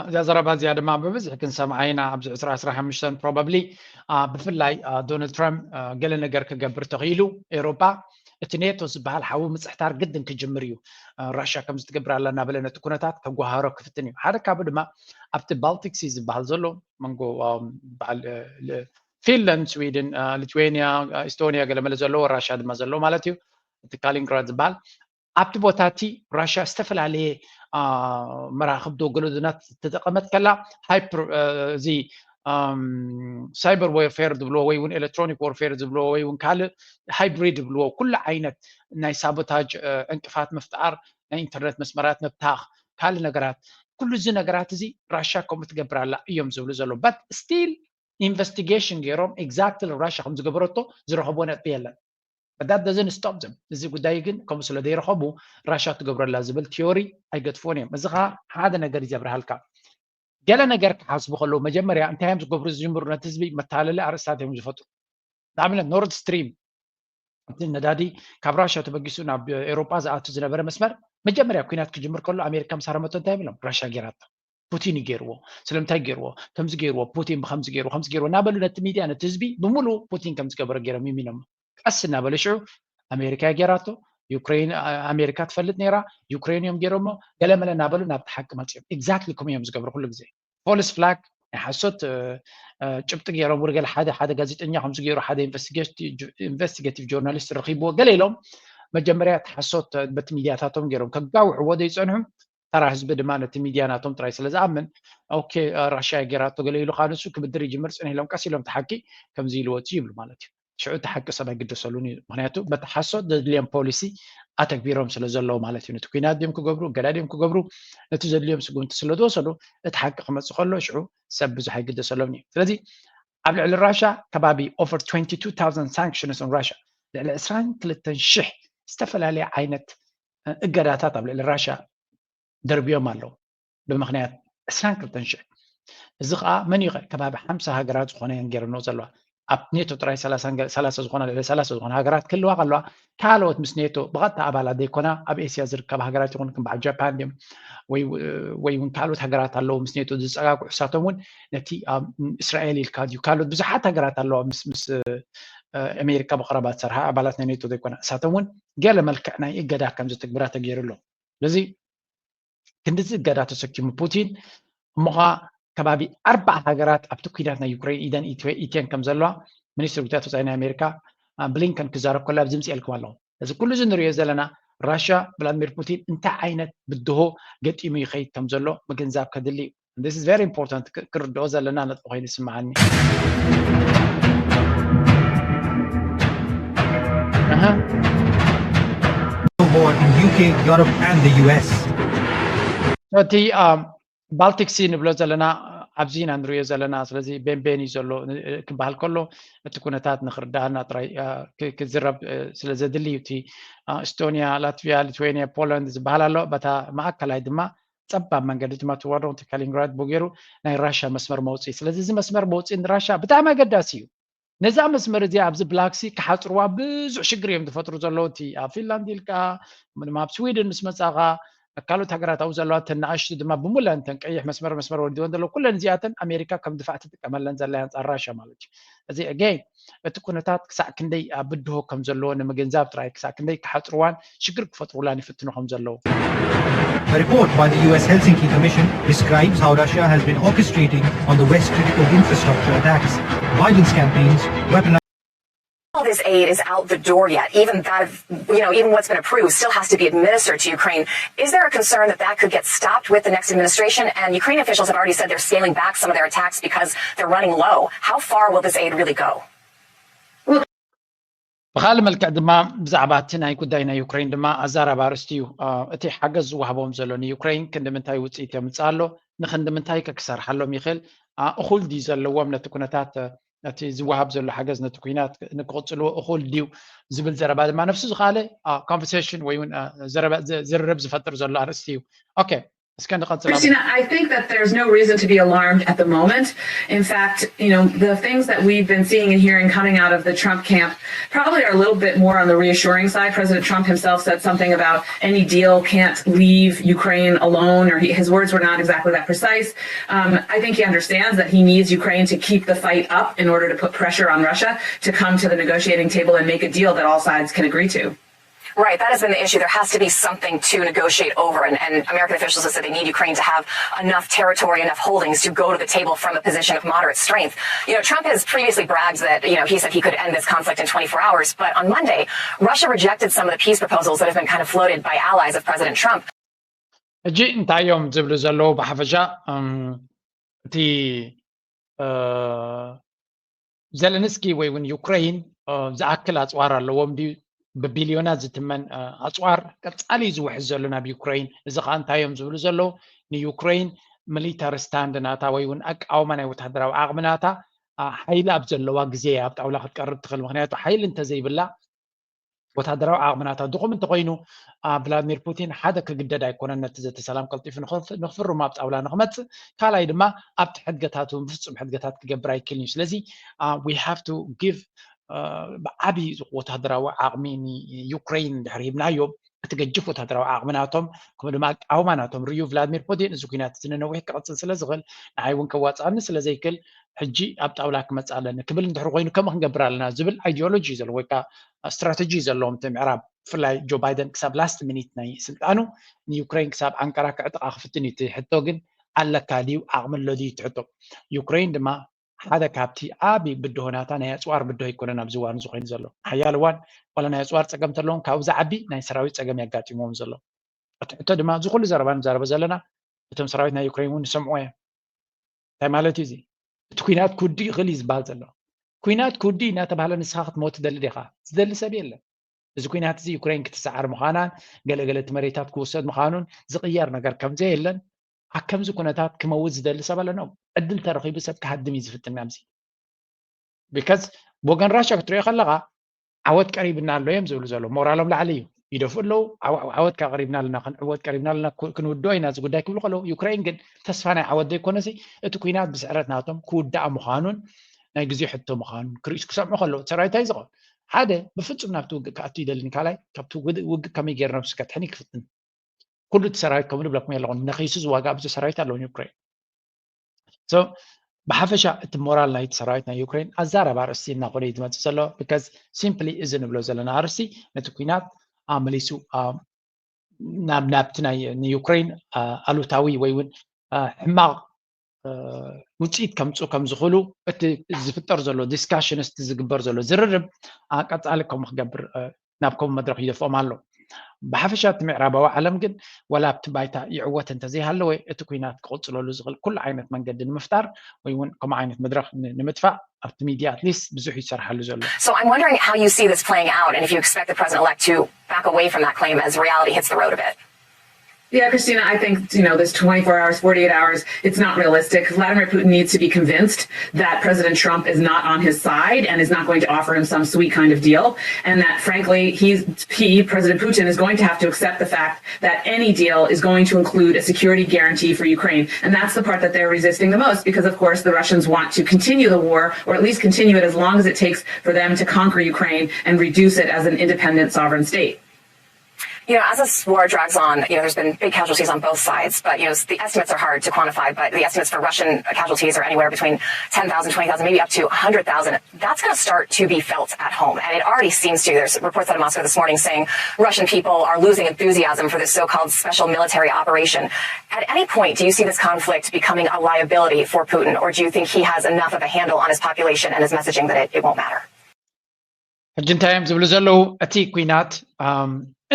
እዛ ዘረባ እዚኣ ድማ ብብዝሒ ክንሰምዓ ኢና ኣብዚ ዕስራ ዕስራ ሓሙሽተ probably ብፍላይ ዶናልድ ትራምፕ ገለ ነገር ክገብር ተኽኢሉ ኤውሮጳ እቲ ኔቶ ዝበሃል ሓዊ ምፅሕታር ግድን ክጅምር እዩ። ራሽያ ከምዚ ትገብር ኣላ እናበለ ነቲ ኩነታት ከጓሃሮ ክፍትን እዩ። ሓደ ካብኡ ድማ ኣብቲ ባልቲክ ሲ ዝበሃል ዘሎ መንጎ በዓል ፊንላንድ፣ ስዊድን፣ ሊትዌኒያ፣ ኢስቶኒያ ገለመለ ዘለዎ ራሽያ ድማ ዘለዎ ማለት እዩ። እቲ ካሊንግራድ ዝበሃል ኣብቲ ቦታ እቲ ራሽያ ዝተፈላለየ መራኽብ ዶ ገለዶናት ተጠቐመት ከላ ሃይፕር እዚ ሳይበር ዌርፌር ዝብልዎ ወይ እውን ኤሌክትሮኒክ ዌርፌር ዝብልዎ ወይ እውን ካልእ ሃይብሪድ ዝብልዎ ኩሉ ዓይነት ናይ ሳቦታጅ ዕንቅፋት ምፍጣር ናይ ኢንተርነት መስመራት ምብታኽ ካልእ ነገራት ኩሉ እዚ ነገራት እዚ ራሽያ ከምኡ ትገብር ኣላ እዮም ዝብሉ ዘለዉ but still ኢንቨስቲጌሽን ገይሮም exactly ራሽያ ከም ዝገበረቶ ዝረኸብዎ ነጥቢ የለን። But that doesn't stop them። እዚ ጉዳይ ግን ከምኡ ስለ ዘይረኸቡ ራሽያ ትገብረላ ዝብል ቲዮሪ ኣይገድፍዎን እዮም። እዚ ከዓ ሓደ ነገር እዩ ዘብርሃልካ። ገለ ነገር ክሓስቡ ከለዉ መጀመርያ እንታይ እዮም ዝገብሩ ዝጅምሩ ነቲ ህዝቢ መታለሊ ኣርእስታት እዮም ዝፈጥሩ። ንኣብነት ኖርድ ስትሪም እቲ ነዳዲ ካብ ራሽያ ተበጊሱ ናብ ኤውሮጳ ዝኣቱ ዝነበረ መስመር መጀመርያ ኩናት ክጅምር ከሎ ኣሜሪካ ምስ ሃረመቶ እንታይ ይብሎም ራሽያ ጌራቶ። ፑቲን እዩ ገይርዎ። ስለምንታይ ገይርዎ? ከምዚ ገይርዎ፣ ፑቲን ብከምዚ ገይርዎ፣ ከምዚ ገይርዎ እናበሉ ነቲ ሚድያ ነቲ ህዝቢ ብምሉኡ ፑቲን ከምዚ ገበረ ገይሮም ይሚኖሞ። ቀስ እናበለ ሽዑ ኣሜሪካ እያ ገይራቶ፣ ዩክሬን ኣሜሪካ ትፈልጥ ነይራ፣ ዩክሬን እዮም ገይሮሞ፣ ገለመለ እናበሉ ናብቲ ሓቂ መፅዮም። Exactly ከምኡ እዮም ዝገብሩ ኩሉ ግዜ። ፎልስ ፍላግ ናይ ሓሶት ጭብጢ ገይሮም ውርገል ሓደ ሓደ ጋዜጠኛ ከምዚ ገይሩ ሓደ ኢንቨስቲጌቲቭ ጆርናሊስት ረኺብዎ ገለ ኢሎም መጀመርያ እቲ ሓሶት በቲ ሚድያታቶም ገይሮም ከጋውሕዎ ዘይፀንሑ ተራ ህዝቢ ድማ ነቲ ሚድያ ናቶም ጥራይ ስለ ዝኣምን ኦኬ ራሽያ ገይራቶ ገለ ኢሉ ከዓ ንሱ ክብድር ይጅምር ፅንሕ ኢሎም ቀስ ኢሎም እቲ ሓቂ ከምዚ ኢልዎ እቲ ይብሉ ማለት እዩ። ሽዑ እቲ ሓቂ ሰብ ኣይግደሰሉን እዩ። ምክንያቱ በቲ ሓሶት ዘድልዮም ፖሊሲ ኣተግቢሮም ስለ ዘለዉ ማለት እዩ። ነቲ ኩናት ድዮም ክገብሩ ገዳ ድዮም ክገብሩ ነቲ ዘድልዮም ስጉምቲ ስለ ዝወሰዱ እቲ ሓቂ ክመፅእ ከሎ ሽዑ ሰብ ብዙሕ ኣይግደሰሎም እዩ። ስለዚ ኣብ ልዕሊ ራሽያ ከባቢ over twenty two thousand sanctions on Russia ልዕሊ ዕስራን ክልተን ሽሕ ዝተፈላለየ ዓይነት እገዳታት ኣብ ልዕሊ ራሽያ ደርብዮም ኣለዉ። ብምክንያት ዕስራን ክልተን ሽሕ እዚ ከዓ መን እዩ ከባቢ ሓምሳ ሃገራት ዝኾነ እየን ገይረንኦ ዘለዋ። ኣብ ኔቶ ጥራይ ሰላሳ ዝኾና ልዕሊ ሰላሳ ዝኾና ሃገራት ክህልዋ ከለዋ፣ ካልኦት ምስ ኔቶ ብቐጥታ ኣባላት ዘይኮና ኣብ ኤስያ ዝርከባ ሃገራት ይኹን ከም በዓል ጃፓን ድዮም ወይ እውን ካልኦት ሃገራት ኣለዉ ምስ ኔቶ ዝፀጋግዑ፣ እሳቶም እውን ነቲ እስራኤል ኢልካ ድዩ ካልኦት ብዙሓት ሃገራት ኣለዋ ምስ ኣሜሪካ ብቐረባ ዝሰርሓ ኣባላት ናይ ኔቶ ዘይኮና፣ እሳቶም እውን ገለ መልክዕ ናይ እገዳ ከም ዝትግብራ ተገይሩ ኣሎ። ስለዚ ክንድዚ እገዳ ተሰኪሙ ፑቲን እሞ ኸዓ ከባቢ ኣርባዓ ሃገራት ኣብቲ ኲናት ናይ ዩክሬን ኢደን ኢትየን ከም ዘለዋ ሚኒስትር ጉዳያት ወፃኢ ናይ ኣሜሪካ ብሊንከን ክዛረብ ከሎ ኣብዚ ምፅኤልኩም ኣለኹ። እዚ ኩሉ እዚ ንሪኦ ዘለና ራሽያ ቭላድሚር ፑቲን እንታይ ዓይነት ብድሆ ገጢሙ ይኸይድ ከም ዘሎ ምግንዛብ ከድሊ እዩ። This is very important ክርድኦ ዘለና ነጥቢ ኮይኑ ይስምዓኒ። War in UK, Europe and the US. እቲ ባልቲክ ሲ ንብሎ ዘለና ኣብዚ ኢና ንሪኦ ዘለና። ስለዚ ቤንቤን እዩ ዘሎ ክበሃል ከሎ እቲ ኩነታት ንክርዳሃልና ጥራይ ክዝረብ ስለ ዘድሊ እዩ። እቲ ኤስቶኒያ፣ ላትቪያ፣ ሊትዌኒያ፣ ፖላንድ ዝበሃል ኣሎ። በታ ማእከላይ ድማ ፀባብ መንገዲ ድማ ትዋዶ እቲ ካሊንግራድ ብገይሩ ናይ ራሻ መስመር መውፅኢ። ስለዚ እዚ መስመር መውፅኢ ንራሻ ብጣዕሚ ኣገዳሲ እዩ። ነዛ መስመር እዚኣ ኣብዚ ብላክሲ ክሓፅርዋ ብዙሕ ሽግር እዮም ዝፈጥሩ ዘለዉ። እቲ ኣብ ፊንላንድ ኢልካ ድማ ኣብ ስዊድን ምስ መፃኻ ካልኦት ሃገራት ኣብኡ ዘለዋ እተን ንኣሽቱ ድማ ብሙለን እተን ቀይሕ መስመር መስመር ወዲወን ዘለዉ ኩለን እዚኣተን ኣሜሪካ ከም ድፋዕ ትጥቀመለን ዘላ ኣንፃር ራሻ ማለት እዩ። እዚ ኣገይን እቲ ኩነታት ክሳዕ ክንደይ ኣብ ብድሆ ከም ዘለዎ ንምግንዛብ ጥራይ ክሳዕ ክንደይ ክሓፅርዋን ሽግር ክፈጥሩላን ይፍትኑ ከም ዘለዉ። A report by the U S Helsinki Commission describes how Russia has been orchestrating on the West critical infrastructure attacks, violence campaigns, weaponized All this aid is out the door yet. Even that, you know, even what's been approved still has to be administered to Ukraine. Is there a concern that that could get stopped with the next administration? And Ukrainian officials have already said they're scaling back some of their attacks because they're running low. How far will this aid really go? ብካልእ መልክዕ ድማ ብዛዕባ እቲ ናይ ጉዳይ ናይ ዩክሬን ድማ ኣዛራቢ ኣርእስቲ እዩ። እቲ ሓገዝ ዝወሃቦም ዘሎ ንዩክሬን ክንዲ ምንታይ ውፅኢት የምፅእ ኣሎ፣ ንክንዲ ምንታይ ከ ክሰርሓሎም ይኽእል፣ እኹል ድዩ ዘለዎም ነቲ ኩነታት፣ ነቲ ዝወሃብ ዘሎ ሓገዝ ነቲ ኩናት ንክቕፅልዎ እኹል ድዩ ዝብል ዘረባ ድማ ነፍሱ ዝኸኣለ ኮንቨርሴሽን ወይ እውን ዝርርብ ዝፈጥር ዘሎ ኣርእስቲ እዩ። ኦኬ፣ እስከ ንቐፅል። Christina, I think that there's no reason to be alarmed at the moment. In fact, you know, the things that we've been seeing and hearing coming out of the Trump camp probably are a little bit more on the reassuring side. President Trump himself said something about any deal can't leave Ukraine alone, or he, his words were not exactly that precise. Um, I think he understands that he needs Ukraine to keep the fight up in order to put pressure on Russia to come to the negotiating table and make a deal that all sides can agree to. Right, that has been the issue. There has to be something to negotiate over, and, and American officials have said they need Ukraine to have enough territory, enough holdings to go to the table from a position of moderate strength. You know, Trump has previously bragged that, you know, he said he could end this conflict in twenty-four hours, but on Monday, Russia rejected some of the peace proposals that have been kind of floated by allies of President Trump. ሕጂ እንታይ እዮም ዝብሉ ዘለዉ? ብሓፈሻ እቲ ዘለንስኪ ወይ እውን ዩክሬን ዝኣክል ኣፅዋር ኣለዎም ድዩ? ብቢልዮናት ዝትመን ኣፅዋር ቀፃሊ እዩ ዝውሕዝ ዘሎ ናብ ዩክሬን። እዚ ከዓ እንታይ እዮም ዝብሉ ዘለዉ? ንዩክሬን ሚሊታሪ ስታንድ ናታ ወይ እውን ኣቃውማ ናይ ወታደራዊ ዓቕሚ ናታ ሓይሊ ኣብ ዘለዋ ግዜ እያ ኣብ ጣውላ ክትቀርብ ትኽእል። ምክንያቱ ሓይሊ እንተዘይብላ ወታደራዊ ዓቕሚ ናታ ድኹም እንተኮይኑ ቭላድሚር ፑቲን ሓደ ክግደድ ኣይኮነን ነቲ ዘተ ሰላም ቀልጢፉ ንክፍርሙ ኣብ ጣውላ ንክመፅእ፣ ካልኣይ ድማ ኣብቲ ሕድገታት እውን ብፍፁም ሕድገታት ክገብር ኣይክእልን እዩ። ስለዚ we have to give ብዓብዪ ወታደራዊ ዓቕሚ ንዩክሬን እንድሕር ሂብናዮም እቲ ገጅፍ ወታደራዊ ዓቕሚ ናቶም ከምኡ ድማ ኣቃውማ ናቶም ርዩ ቭላድሚር ፑቲን እዚ ኩናት እዚ ንነዊሕ ክቕፅል ስለ ዝኽእል ንዓይ እውን ከዋፅኣኒ ስለ ዘይክእል ሕጂ ኣብ ጣውላ ክመፅእ ኣለኒ ክብል እንድሕር ኮይኑ ከምኡ ክንገብር ኣለና ዝብል ኣይዲዮሎጂ እዩ ዘለዎ ወይ ከዓ ስትራተጂ ዘለዎም እቲ ምዕራብ ብፍላይ ጆ ባይደን ክሳብ ላስት ሚኒት ናይ ስልጣኑ ንዩክሬን ክሳብ ኣንቀራ ክዕጥቃ ክፍትን እዩ። እቲ ሕቶ ግን ኣለካ ድዩ ዓቕሚ ኣሎ ድዩ እቲ ሕቶ። ዩክሬን ድማ ሓደ ካብቲ ዓቢ ብድሆ ናታ ናይ ኣፅዋር ብድሆ ኣይኮነን ኣብዚ እዋን እዚ ኮይኑ ዘሎ። ሓያል እዋን ዋላ ናይ ኣፅዋር ፀገም እንተለዎም ካብኡ ዝዓቢ ናይ ሰራዊት ፀገም የጋጢምዎም ዘሎ። እቲ ሕቶ ድማ እዚ ኩሉ ዘረባ ንዛረቦ ዘለና እቶም ሰራዊት ናይ ዩክሬን እውን ይሰምዕዎ እዮም። እንታይ ማለት እዩ እዚ? እቲ ኩናት ክውድእ ይኽእል እዩ ዝበሃል ዘሎ። ኩናት ክውድእ እናተባህለ ንስኻ ክትመውት ትደሊ ዲኻ? ዝደሊ ሰብ የለን። እዚ ኩናት እዚ ዩክሬን ክትሰዓር ምዃናን ገለገለ እቲ መሬታት ክውሰድ ምዃኑን ዝቕየር ነገር ከምዘየለን ኣብ ከምዚ ኩነታት ክመውት ዝደሊ ሰብ ኣለነው ዕድል ተረኺቡ ሰብ ክሃድም እዩ ዝፍትን ናብዚ because ብወገን ራሻ ክትሪኦ ከለኻ ዓወት ቀሪብና ኣሎ እዮም ዝብሉ ዘለዉ ሞራሎም ላዕሊ እዩ ይደፍኡ ኣለዉ ዓወት ቀሪብና ኣለና ክንዕወት ቀሪብና ኣለና ክንውድኦ ኢና እዚ ጉዳይ ክብሉ ከለዉ ዩክሬን ግን ተስፋ ናይ ዓወት ዘይኮነሲ እቲ ኩናት ብስዕረት ናቶም ክውዳእ ምዃኑን ናይ ግዜ ሕቶ ምዃኑ ክርእዩ ክሰምዑ ከለዉ እቲ ሰራዊት እንታይ ዝኸውን ሓደ ብፍጹም ናብቲ ውግእ ክኣቱ ይደልን ካልኣይ ካብቲ ውግእ ከመይ ገይሩ ነብሱ ከድሕን ይክፍትን ኩሉ እቲ ሰራዊት ከም ንብለኩም ኣለኹም ነኺሱ ዝዋጋ ብዙ ሰራዊት ኣለውን ዩክሬን ብሓፈሻ እቲ ሞራል ናይቲ ሰራዊት ናይ ዩክሬን ኣዛረባ ኣርእስቲ እናኮነ እዩ ዝመፅእ ዘሎ because simply እዚ ንብሎ ዘለና ኣርእስቲ ነቲ ኩናት መሊሱ ናብቲ ናይ ንዩክሬን ኣሉታዊ ወይ እውን ሕማቕ ውፅኢት ከምፅኡ ከም ዝኽእሉ እቲ ዝፍጠር ዘሎ discussion እቲ ዝግበር ዘሎ ዝርርብ ቀፃሊ ከምኡ ክገብር ናብ ከምኡ መድረኽ ይደፍኦም ኣሎ ብሓፈሻ እቲ ምዕራባዊ ዓለም ግን ወላ ኣብቲ ባይታ ይዕወት እንተዘይሃለወ እቲ ኩናት ክቕፅለሉ ዝኽእል ኩሉ ዓይነት መንገዲ ንምፍጣር ወይ እውን ከምኡ ዓይነት መድረኽ ንምጥፋእ ኣብቲ ሚድያ ኣትሊስት ብዙሕ ይሰርሓሉ ዘሎ So I'm wondering how you see this playing out and if you expect the president-elect to back away from that claim as reality hits the road a bit. Yeah, Christina, I think, you know, this twenty-four hours, forty-eight hours, it's not realistic. Vladimir Putin needs to be convinced that President Trump is not on his side and is not going to offer him some sweet kind of deal. And that, frankly, he's, he, President Putin, is going to have to accept the fact that any deal is going to include a security guarantee for Ukraine. And that's the part that they're resisting the most because, of course, the Russians want to continue the war or at least continue it as long as it takes for them to conquer Ukraine and reduce it as an independent sovereign state. You know, as this war drags on, you know, there's been big casualties on both sides, but, you know, the estimates are hard to quantify, but the estimates for Russian casualties are anywhere between ten thousand, twenty thousand, maybe up to one hundred thousand. That's going to start to be felt at home. And it already seems to. There's reports out of Moscow this morning saying Russian people are losing enthusiasm for this so-called special military operation. At any point, do you see this conflict becoming a liability for Putin, or do you think he has enough of a handle on his population and his messaging that it, it won't matter? ሕጂ እንታይ እዮም ዝብሉ ዘለዉ እቲ ኩናት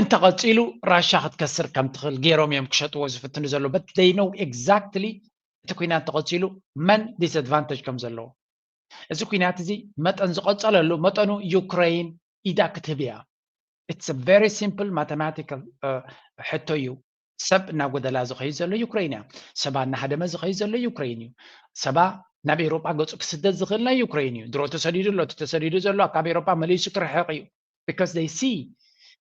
እንተቐፂሉ ራሻ ክትከስር ከም ትኽእል ገይሮም እዮም ክሸጥዎ ዝፍትኑ ዘለዉ but they know exactly እቲ ኩናት እንተቐፂሉ መን disadvantage ከም ዘለዎ እዚ ኩናት እዚ መጠን ዝቐፀለሉ መጠኑ ዩክሬን ኢዳ ክትህብ እያ it's very simple mathematical ሕቶ እዩ ሰብ እናጎደላ ዝኸይድ ዘሎ ዩክሬን እያ ሰባ እናሃደመ ዝኸይድ ዘሎ ዩክሬን እዩ ሰባ ናብ ኤሮጳ ገፁ ክስደድ ዝኽእል ናይ ዩክሬን እዩ ድሮ ተሰዲዱ ኣሎ እቲ ተሰዲዱ ዘሎ ካብ ኤሮጳ መሊሱ ክርሕቕ እዩ because they see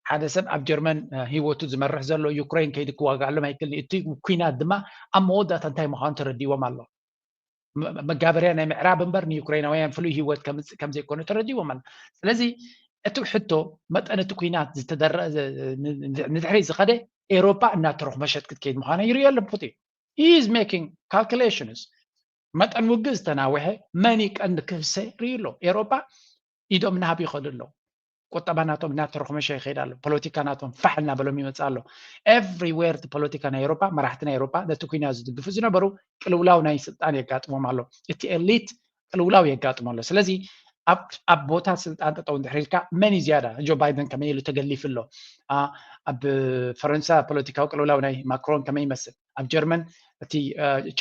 ሓደ ሰብ ኣብ ጀርመን ህይወቱ ዝመርሕ ዘሎ ዩክሬን ከይዲ ክዋጋኣሎም ኣይክእል እቲ ኩናት ድማ ኣብ መወዳእታ እንታይ ምዃኑ ተረዲዎም ኣሎ መጋበርያ ናይ ምዕራብ እምበር ንዩክሬናውያን ፍሉይ ህይወት ከምፅእ ከም ዘይኮነ ተረዲዎም ኣሎ ስለዚ እቲ ሕቶ መጠን እቲ ኩናት ዝተደረ ንድሕሪ ዝኸደ ኤሮፓ እናተረኽመሸት ክትከይድ ምዃና ይርእዮ ኣለኹ ፑቲን he is making calculations መጠን ውግእ ዝተናውሐ መን ቀንዲ ክህሰ ርእዩ ኣሎ ኤሮፓ ኢዶም እናሃብ ይኸዱ ኣለዉ ቁጠባ ናቶም እናተረኽመሸ ይኸይድ ኣሎ ፖለቲካ ናቶም ፋሕ እናበሎም ይመፅእ ኣሎ everywhere እቲ ፖለቲካ ናይ ኤሮፓ መራሕቲ ናይ ኤሮፓ ነቲ ኩናት ዝድግፉ ዝነበሩ ቅልውላው ናይ ስልጣን የጋጥሞም ኣሎ እቲ ኤሊት ቅልውላው የጋጥሞ ኣሎ ስለዚ ኣብ ቦታ ስልጣን ጠጠው እንድሕር ኢልካ መን እዩ ዝያዳ ጆ ባይደን ከመይ ኢሉ ተገሊፉ ኣሎ ኣብ ፈረንሳ ፖለቲካዊ ቅልውላው ናይ ማክሮን ከመይ ይመስል ኣብ ጀርመን እቲ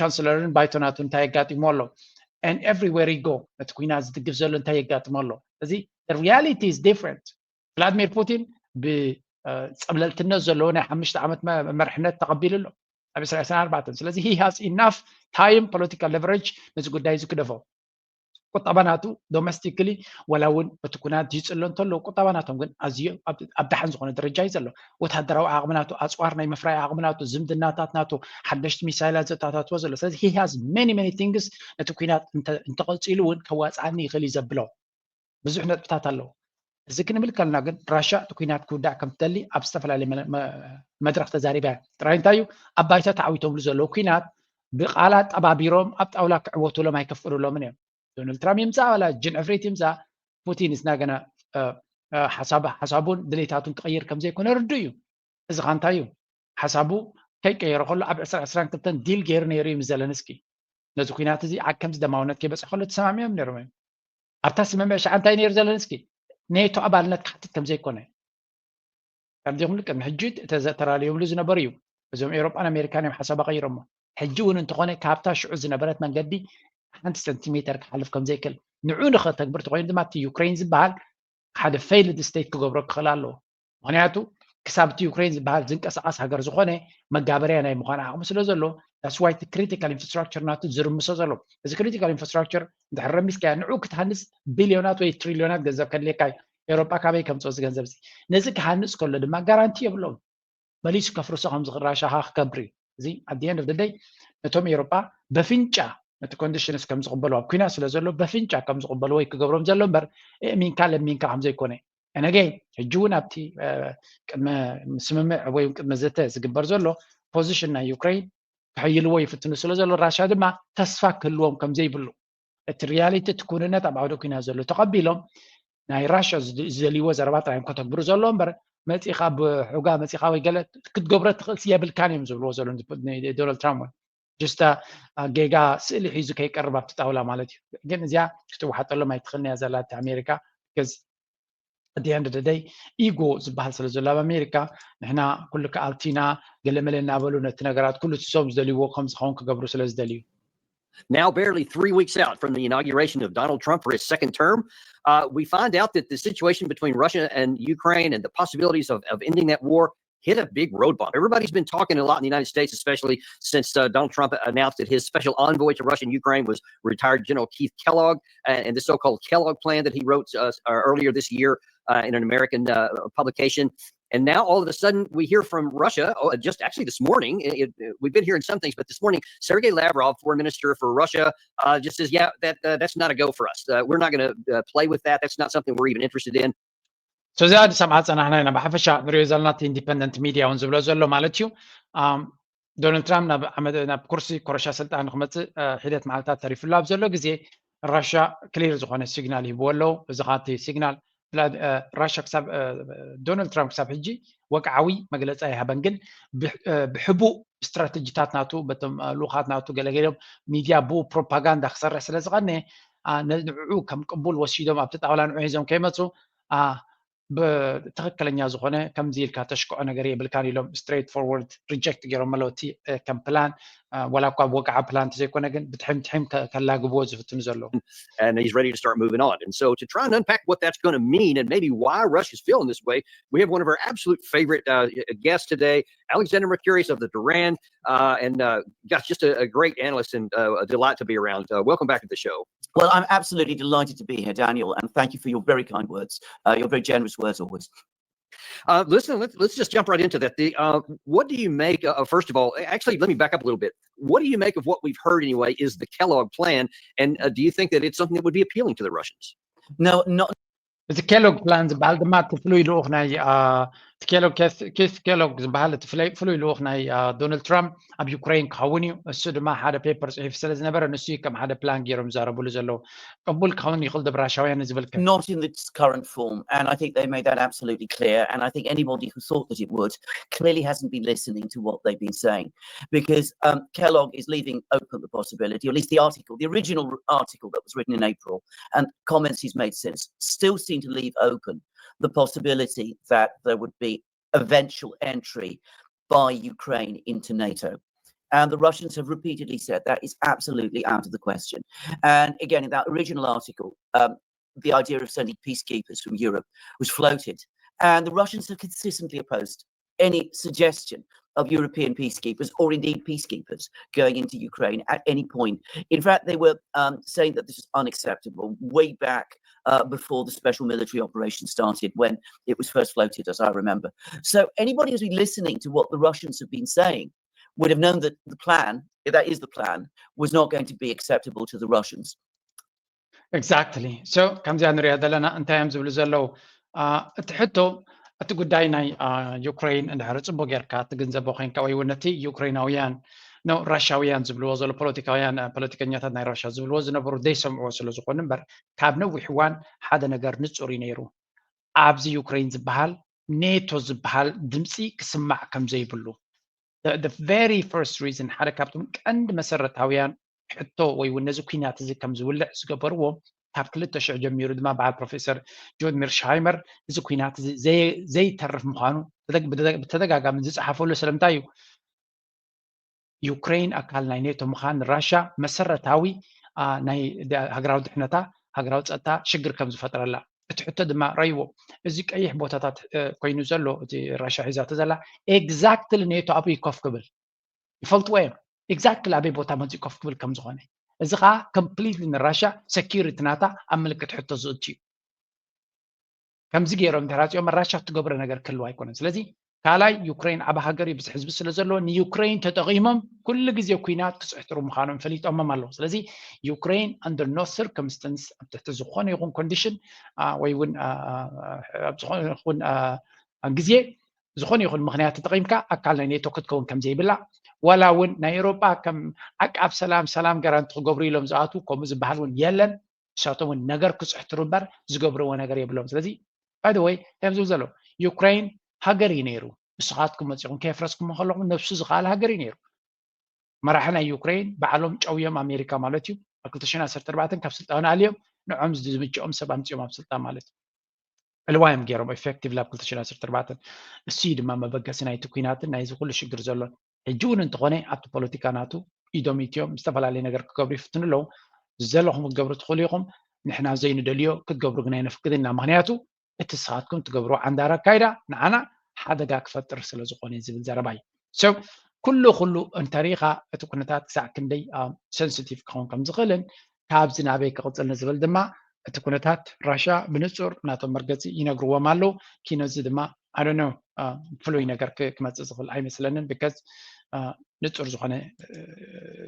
ቻንስለርን ባይቶ ናቱ እንታይ የጋጢሞ ኣሎ and everywhere you go ነቲ ኩናት ዝድግፍ ዘሎ እንታይ የጋጥሞ ኣሎ እዚ reality is different ቭላድሚር ፑቲን ብፀብለልትነት ዘለዎ ናይ ሓሙሽተ ዓመት መርሕነት ተቐቢሉ ኣሎ ኣብ ዕስራ ዕስራን ኣርባዕተን ስለዚ he has enough time political leverage ነዚ ጉዳይ እዚ ክደፎ ቁጠባ ናቱ domestically ወላ እውን እቲ ኩናት ይፅሎ እንተሎ ቁጠባ ናቶም ግን ኣዝዮ ኣብ ደሓን ዝኾነ ደረጃ እዩ ዘሎ ወታደራዊ ዓቕሚ ናቱ ኣፅዋር ናይ ምፍራይ ዓቕሚ ናቱ ዝምድናታት ናቱ ሓደሽቲ ሚሳይላት ዘተኣታትዎ ዘሎ ስለዚ he has many many things ነቲ ኩናት እንተቐፂሉ እውን ከዋፅኣኒ ይኽእል እዩ ዘብሎ ብዙሕ ነጥብታት ኣለዎ እዚ ክንብል ከለና ግን ራሻ እቲ ኩናት ክውዳእ ከም ትደሊ ኣብ ዝተፈላለየ መድረክ ተዛሪባ ጥራይ እንታይ እዩ ኣብ ባይታ ተዓዊቶምሉ ዘለዉ ኩናት ብቃላት ጠባቢሮም ኣብ ጣውላ ክዕወቱሎም ኣይከፍቅዱሎምን እዮም ዶናልድ ትራምፕ ይምፃእ ዋላ ጅን ዕፍሪት ይምፃእ ፑቲን ስና ገና ሓሳቡን ድሌታቱን ክቐይር ከም ዘይኮነ ርዱ እዩ እዚ ካ እንታይ እዩ ሓሳቡ ከይቀየረ ከሎ ኣብ ዕስራ ዕስራን ክልተን ዲል ገይሩ ነይሩ እዩ ምስ ዘለንስኪ ነዚ ኩናት እዚ ዓድ ከምዚ ደማውነት ከይበፅሕ ከሎ ተሰማሚዖም ነይሮም እዮም ኣብታ ስምምዕ ሸዓ እንታይ ነይሩ ዘለንስኪ ኔቶ ኣባልነት ክሓትት ከም ዘይኮነ ከምዚኹም ቅድሚ ሕጂ ተተላለዮምሉ ዝነበሩ እዩ እዞም ኤሮጳን ኣሜሪካን እዮም ሓሳብ ኣቐይሮሞ ሕጂ እውን እንተኾነ ካብታ ሽዑ ዝነበረት መንገዲ ሓንቲ ሰንቲሜተር ክሓልፍ ከም ዘይክእል ንዑ ንኸተግብር ተኮይኑ ድማ እቲ ዩክሬን ዝበሃል ሓደ failed state ክገብሮ ክኽእል ኣለዎ ምክንያቱ ክሳብ እቲ ዩክሬን ዝበሃል ዝንቀሳቐስ ሃገር ዝኾነ መጋበርያ ናይ ምዃን ዓቕሚ ስለ ዘሎ that's why critical infrastructure ናቱ ዝርምሶ ዘሎ እዚ critical infrastructure እንድሕር ረሚስካያ ንዑ ክትሃንስ ቢልዮናት ወይ ትሪልዮናት ገንዘብ ከድልየካ እዩ ኤሮጳ ካበይ ከምፅኦ እዚ ገንዘብ እዚ ነዚ ክሃንፅ ከሎ ድማ ጋራንቲ የብሎም መሊሱ ከፍርሶ ከም ዝኽእል ራሻ ካ ክከብር እዩ እዚ at the end of the day ነቶም ኤሮጳ በፍንጫ ነቲ conditions ከም ዝቕበሉ ኣብ ኩናት ስለ ዘሎ በፍንጫ ከም ዝቕበሉ ወይ ክገብሮም ዘሎ እምበር እእሚንካ ለሚንካ ከም ዘይኮነ። And again ሕጂ እውን ኣብቲ ቅድመ ስምምዕ ወይ ቅድመ ዘተ ዝግበር ዘሎ position ናይ ዩክሬን ክሕይልዎ ይፍትኑ ስለ ዘሎ ራሽያ ድማ ተስፋ ክህልዎም ከም ዘይብሉ እቲ reality እቲ ክውንነት ኣብ ዓውደ ኩናት ዘሎ ተቐቢሎም ናይ ራሽያ ዝደልይዎ ዘረባ ጥራዮም ከተግብሩ ዘለዎ እምበር መፂኻ ብሑጋ መፂኻ ወይ ገለ ክትገብሮ ትኽእል የብልካን እዮም ዝብልዎ ዘሎ ዶናልድ ትራምፕ እውን just ጌጋ ስእሊ ሒዙ ከይቀርብ ኣብቲ ጣውላ ማለት እዩ። ግን እዚኣ ክትወሓጠሎም ኣይትኽእልን እያ ዘላ ኣሜሪካ because at the end of the day ego ዝበሃል ስለ ዘሎ ኣብ ኣሜሪካ ንሕና ኩሉ ከኣልቲና ገለመለ እናበሉ ነቲ ነገራት ኩሉ እሶም ዝደልይዎ ከም ዝኸውን ክገብሩ ስለ ዝደልዩ Now, barely three weeks out from the inauguration of Donald Trump for his second term, uh, we find out that the situation between Russia and Ukraine and the possibilities of, of ending that war hit a big road bump. Everybody's been talking a lot in the United States, especially since uh, Donald Trump announced that his special envoy to Russia and Ukraine was retired General Keith Kellogg, uh, and the so-called Kellogg plan that he wrote uh, earlier this year uh, in an American uh, publication. And now all of a sudden we hear from Russia, oh, just actually this morning, it, it, we've been hearing some things, but this morning, Sergei Lavrov, foreign minister for Russia, uh, just says, yeah, that uh, that's not a go for us. Uh, we're not going to uh, play with that. That's not something we're even interested in. So እዚኣ ንሰምዓ ፀናሕና ኢና። ብሓፈሻ ንሪኦ ዘለና እቲ ኢንዲፐንደንት ሚድያ እውን ዝብሎ ዘሎ ማለት እዩ። ዶናልድ ትራምፕ ናብ ዓመት ናብ ኩርሲ ኮረሻ ስልጣን ንክመፅእ ሒደት መዓልታት ተሪፍሉ ኣብ ዘሎ ግዜ ራሻ ክሊር ዝኾነ ሲግናል ሂብዎ ኣለዉ። እዚ ከዓ እቲ ሲግናል ራሻ ክሳብ ዶናልድ ትራምፕ ክሳብ ሕጂ ወግዓዊ መግለፂ ኣይሃበን፣ ግን ብሕቡእ ስትራተጂታት ናቱ በቶም ልኡኻት ናቱ ገለገሎም ሚድያ ብኡ ፕሮፓጋንዳ ክሰርሕ ስለ ዝቐነ ንዕኡ ከም ቅቡል ወሲዶም ኣብቲ ጣውላ ንዑ ሒዞም ከይመፁ ብትኽክለኛ ዝኾነ ከምዚ ኢልካ ተሽክዖ ነገር የብልካን ኢሎም straight forward reject ገይሮም ኣለዉ እቲ ከም ፕላን ዋላ እኳ ወግዓ ፕላን እንተዘይኮነ ግን ብትሕም ትሕም ከላግብዎ ዝፍትኑ ዘለዉ and he's ready to start moving on. And so to try and unpack what that's going to mean and maybe why Russia's feeling this way, we have one of our absolute favorite uh, guests today, Alexander Mercurius of the Durand, uh, and uh, gosh, just a, a, great analyst and uh, a delight to be around. Uh, welcome back to the show. Well, I'm absolutely delighted to be here, Daniel, and thank you for your very kind words, uh, your very generous words always. Uh, listen, let's, let's just jump right into that. The, uh, what do you make, uh, first of all, actually, let me back up a little bit. What do you make of what we've heard anyway is the Kellogg plan? And uh, do you think that it's something that would be appealing to the Russians? No, not. እዚ ኬሎግ ፕላን ዝበሃል ድማ እቲ ፍሉይ ልኡኽ ናይ እቲ ኬሎግ ኬስ ኬሎግ ዝበሃል እቲ ፍሉይ ልኡኽ ናይ ዶናልድ ትራምፕ ኣብ ዩክሬን ክኸውን እዩ። እሱ ድማ ሓደ ፔፐር ፅሒፉ ስለ ዝነበረ ንሱ እዩ ከም ሓደ ፕላን ገይሮም ዝዛረብሉ ዘለዉ። ቅቡል ክኸውን ይኽእል ዶ ብራሻውያን ዝብል ከ? Not in its current form, and I think they made that absolutely clear. And I think anybody who thought that it would clearly hasn't been listening to what they've been saying, because um, Kellogg is leaving open the possibility, or at least the article, the original article that was written in April, and comments he's made since, still seem to leave open the possibility that there would be eventual entry by Ukraine into NATO. And the Russians have repeatedly said that is absolutely out of the question. And again, in that original article, um, the idea of sending peacekeepers from Europe was floated. And the Russians have consistently opposed any suggestion of European peacekeepers, or indeed peacekeepers, going into Ukraine at any point. In fact, they were um, saying that this was unacceptable way back uh, before the special military operation started, when it was first floated, as I remember. So anybody who's been listening to what the Russians have been saying would have known that the plan, if that is the plan, was not going to be acceptable to the Russians. Exactly. So ከምዚኣ ንሪኦ ዘለና እንታይ እዮም ዝብሉ ዘለዉ? እቲ ሕቶ እቲ ጉዳይ ናይ ዩክሬን እንድሕር ፅቡቅ ጌርካ ትግንዘቦ ኮይንካ ወይ እውን ነቲ ዩክሬናውያን ነው ራሻውያን ዝብልዎ ዘሎ ፖለቲካውያን ፖለቲከኛታት ናይ ራሻ ዝብልዎ ዝነበሩ ዘይሰምዕዎ ስለ ዝኾኑ እምበር ካብ ነዊሕ እዋን ሓደ ነገር ንፁር እዩ ነይሩ። ኣብዚ ዩክሬን ዝበሃል ኔቶ ዝበሃል ድምፂ ክስማዕ ከም ዘይብሉ very first reason ሓደ ካብቶም ቀንዲ መሰረታውያን ሕቶ ወይ እውን ነዚ ኩናት እዚ ከም ዝውልዕ ዝገበርዎ ካብ ክልተ ሽሕ ጀሚሩ ድማ በዓል ፕሮፌሰር ጆን ሚርሽሃይመር እዚ ኩናት እዚ ዘይተርፍ ምዃኑ ብተደጋጋሚ ዝፀሓፈሉ ስለምንታይ እዩ ዩክሬን ኣካል ናይ ኔቶ ምዃን ንራሻ መሰረታዊ ናይ ሃገራዊ ድሕነታ ሃገራዊ ፀጥታ ሽግር ከም ዝፈጥረላ እቲ ሕቶ ድማ ረይዎ እዚ ቀይሕ ቦታታት ኮይኑ ዘሎ እቲ ራሻ ሒዛቶ ዘላ exactly ኔቶ ኣብኡ ኮፍ ክብል ይፈልጥዎ እዮም exactly ኣበይ ቦታ መፂኡ ኮፍ ክብል ከም ዝኾነ እዚ ከዓ completely ንራሻ security ናታ ኣብ ምልክት ሕቶ ዝእቱ እዩ ከምዚ ገይሮም እንተራፂኦም ራሻ ትገብሮ ነገር ክህልው ኣይኮነን ስለዚ ካልኣይ ዩክሬን ዓብ ሃገር እዩ፣ ብዙሕ ህዝቢ ስለ ዘለዎ ንዩክሬን ተጠቒሞም ኩሉ ግዜ ኩናት ክፅሕትሩ ምዃኖም ፈሊጦሞም ኣለዉ። ስለዚ ዩክሬን under no circumstance ኣብ ትሕቲ ዝኾነ ይኹን ኮንዲሽን ወይ እውን ኣብ ዝኾነ ይኹን ግዜ ዝኾነ ይኹን ምኽንያት ተጠቒምካ ኣካል ናይ ኔቶ ክትከውን ከም ዘይብላ፣ ዋላ እውን ናይ ኤውሮጳ ከም ዓቃብ ሰላም ሰላም ጋራንቲ ክገብሩ ኢሎም ዝኣትዉ ከምኡ ዝበሃል እውን የለን። ንሳቶም እውን ነገር ክፅሕትሩ እምበር ዝገብርዎ ነገር የብሎም። ስለዚ by the way እንታይ እዮም ዝብል ዘለዉ? ዩክሬን ሃገር እዩ ነይሩ፣ ንስኻትኩም መፂኹም ከየፍረስኩም ከለኹም ነብሱ ዝኸኣለ ሃገር እዩ ነይሩ። መራሒ ናይ ዩክሬን ባዕሎም ጨውዮም ኣሜሪካ ማለት እዩ ኣብ ክልተ ሽሕን ዓሰርተ ኣርባዕተን ካብ ስልጣን ኣልዮም ንዖም ዝምችኦም ሰብ ኣምፅኦም ኣብ ስልጣን ማለት እዩ። ዕልዋ እዮም ገይሮም effectively ኣብ ክልተ ሽሕን ዓሰርተ ኣርባዕተን። እሱ እዩ ድማ መበገሲ ናይቲ ኩናትን ናይዚ ኩሉ ሽግር ዘሎን። ሕጂ እውን እንተኾነ ኣብቲ ፖለቲካ ናቱ ኢዶም ኢትዮም ዝተፈላለየ ነገር ክገብሩ ይፍትኑ ኣለዉ። ዘለኹም ክትገብሩ ትኽእሉ ኢኹም፣ ንሕና ዘይንደልዮ ክትገብሩ ግን ኣይነፍቅድን ኢና። ምኽንያቱ እቲ ንስኻትኩም ትገብርዎ ዓንዳር ኣካይዳ ንዓና ሓደጋ ክፈጥር ስለ ዝኾነ ዝብል ዘረባ እዩ። So ኩሉ ኩሉ እንተሪኢኻ እቲ ኩነታት ክሳዕ ክንደይ sensitive ክኸውን ከም ዝኽእልን ካብዚ ናበይ ክቕፅል ንዝብል ድማ እቲ ኩነታት ራሻ ብንፁር ናቶም መርገፂ ይነግርዎም ኣለዉ። ኪኖዚ ድማ I don't know ፍሉይ ነገር ክመፅእ ዝኽእል ኣይመስለንን። Because ንፁር ዝኾነ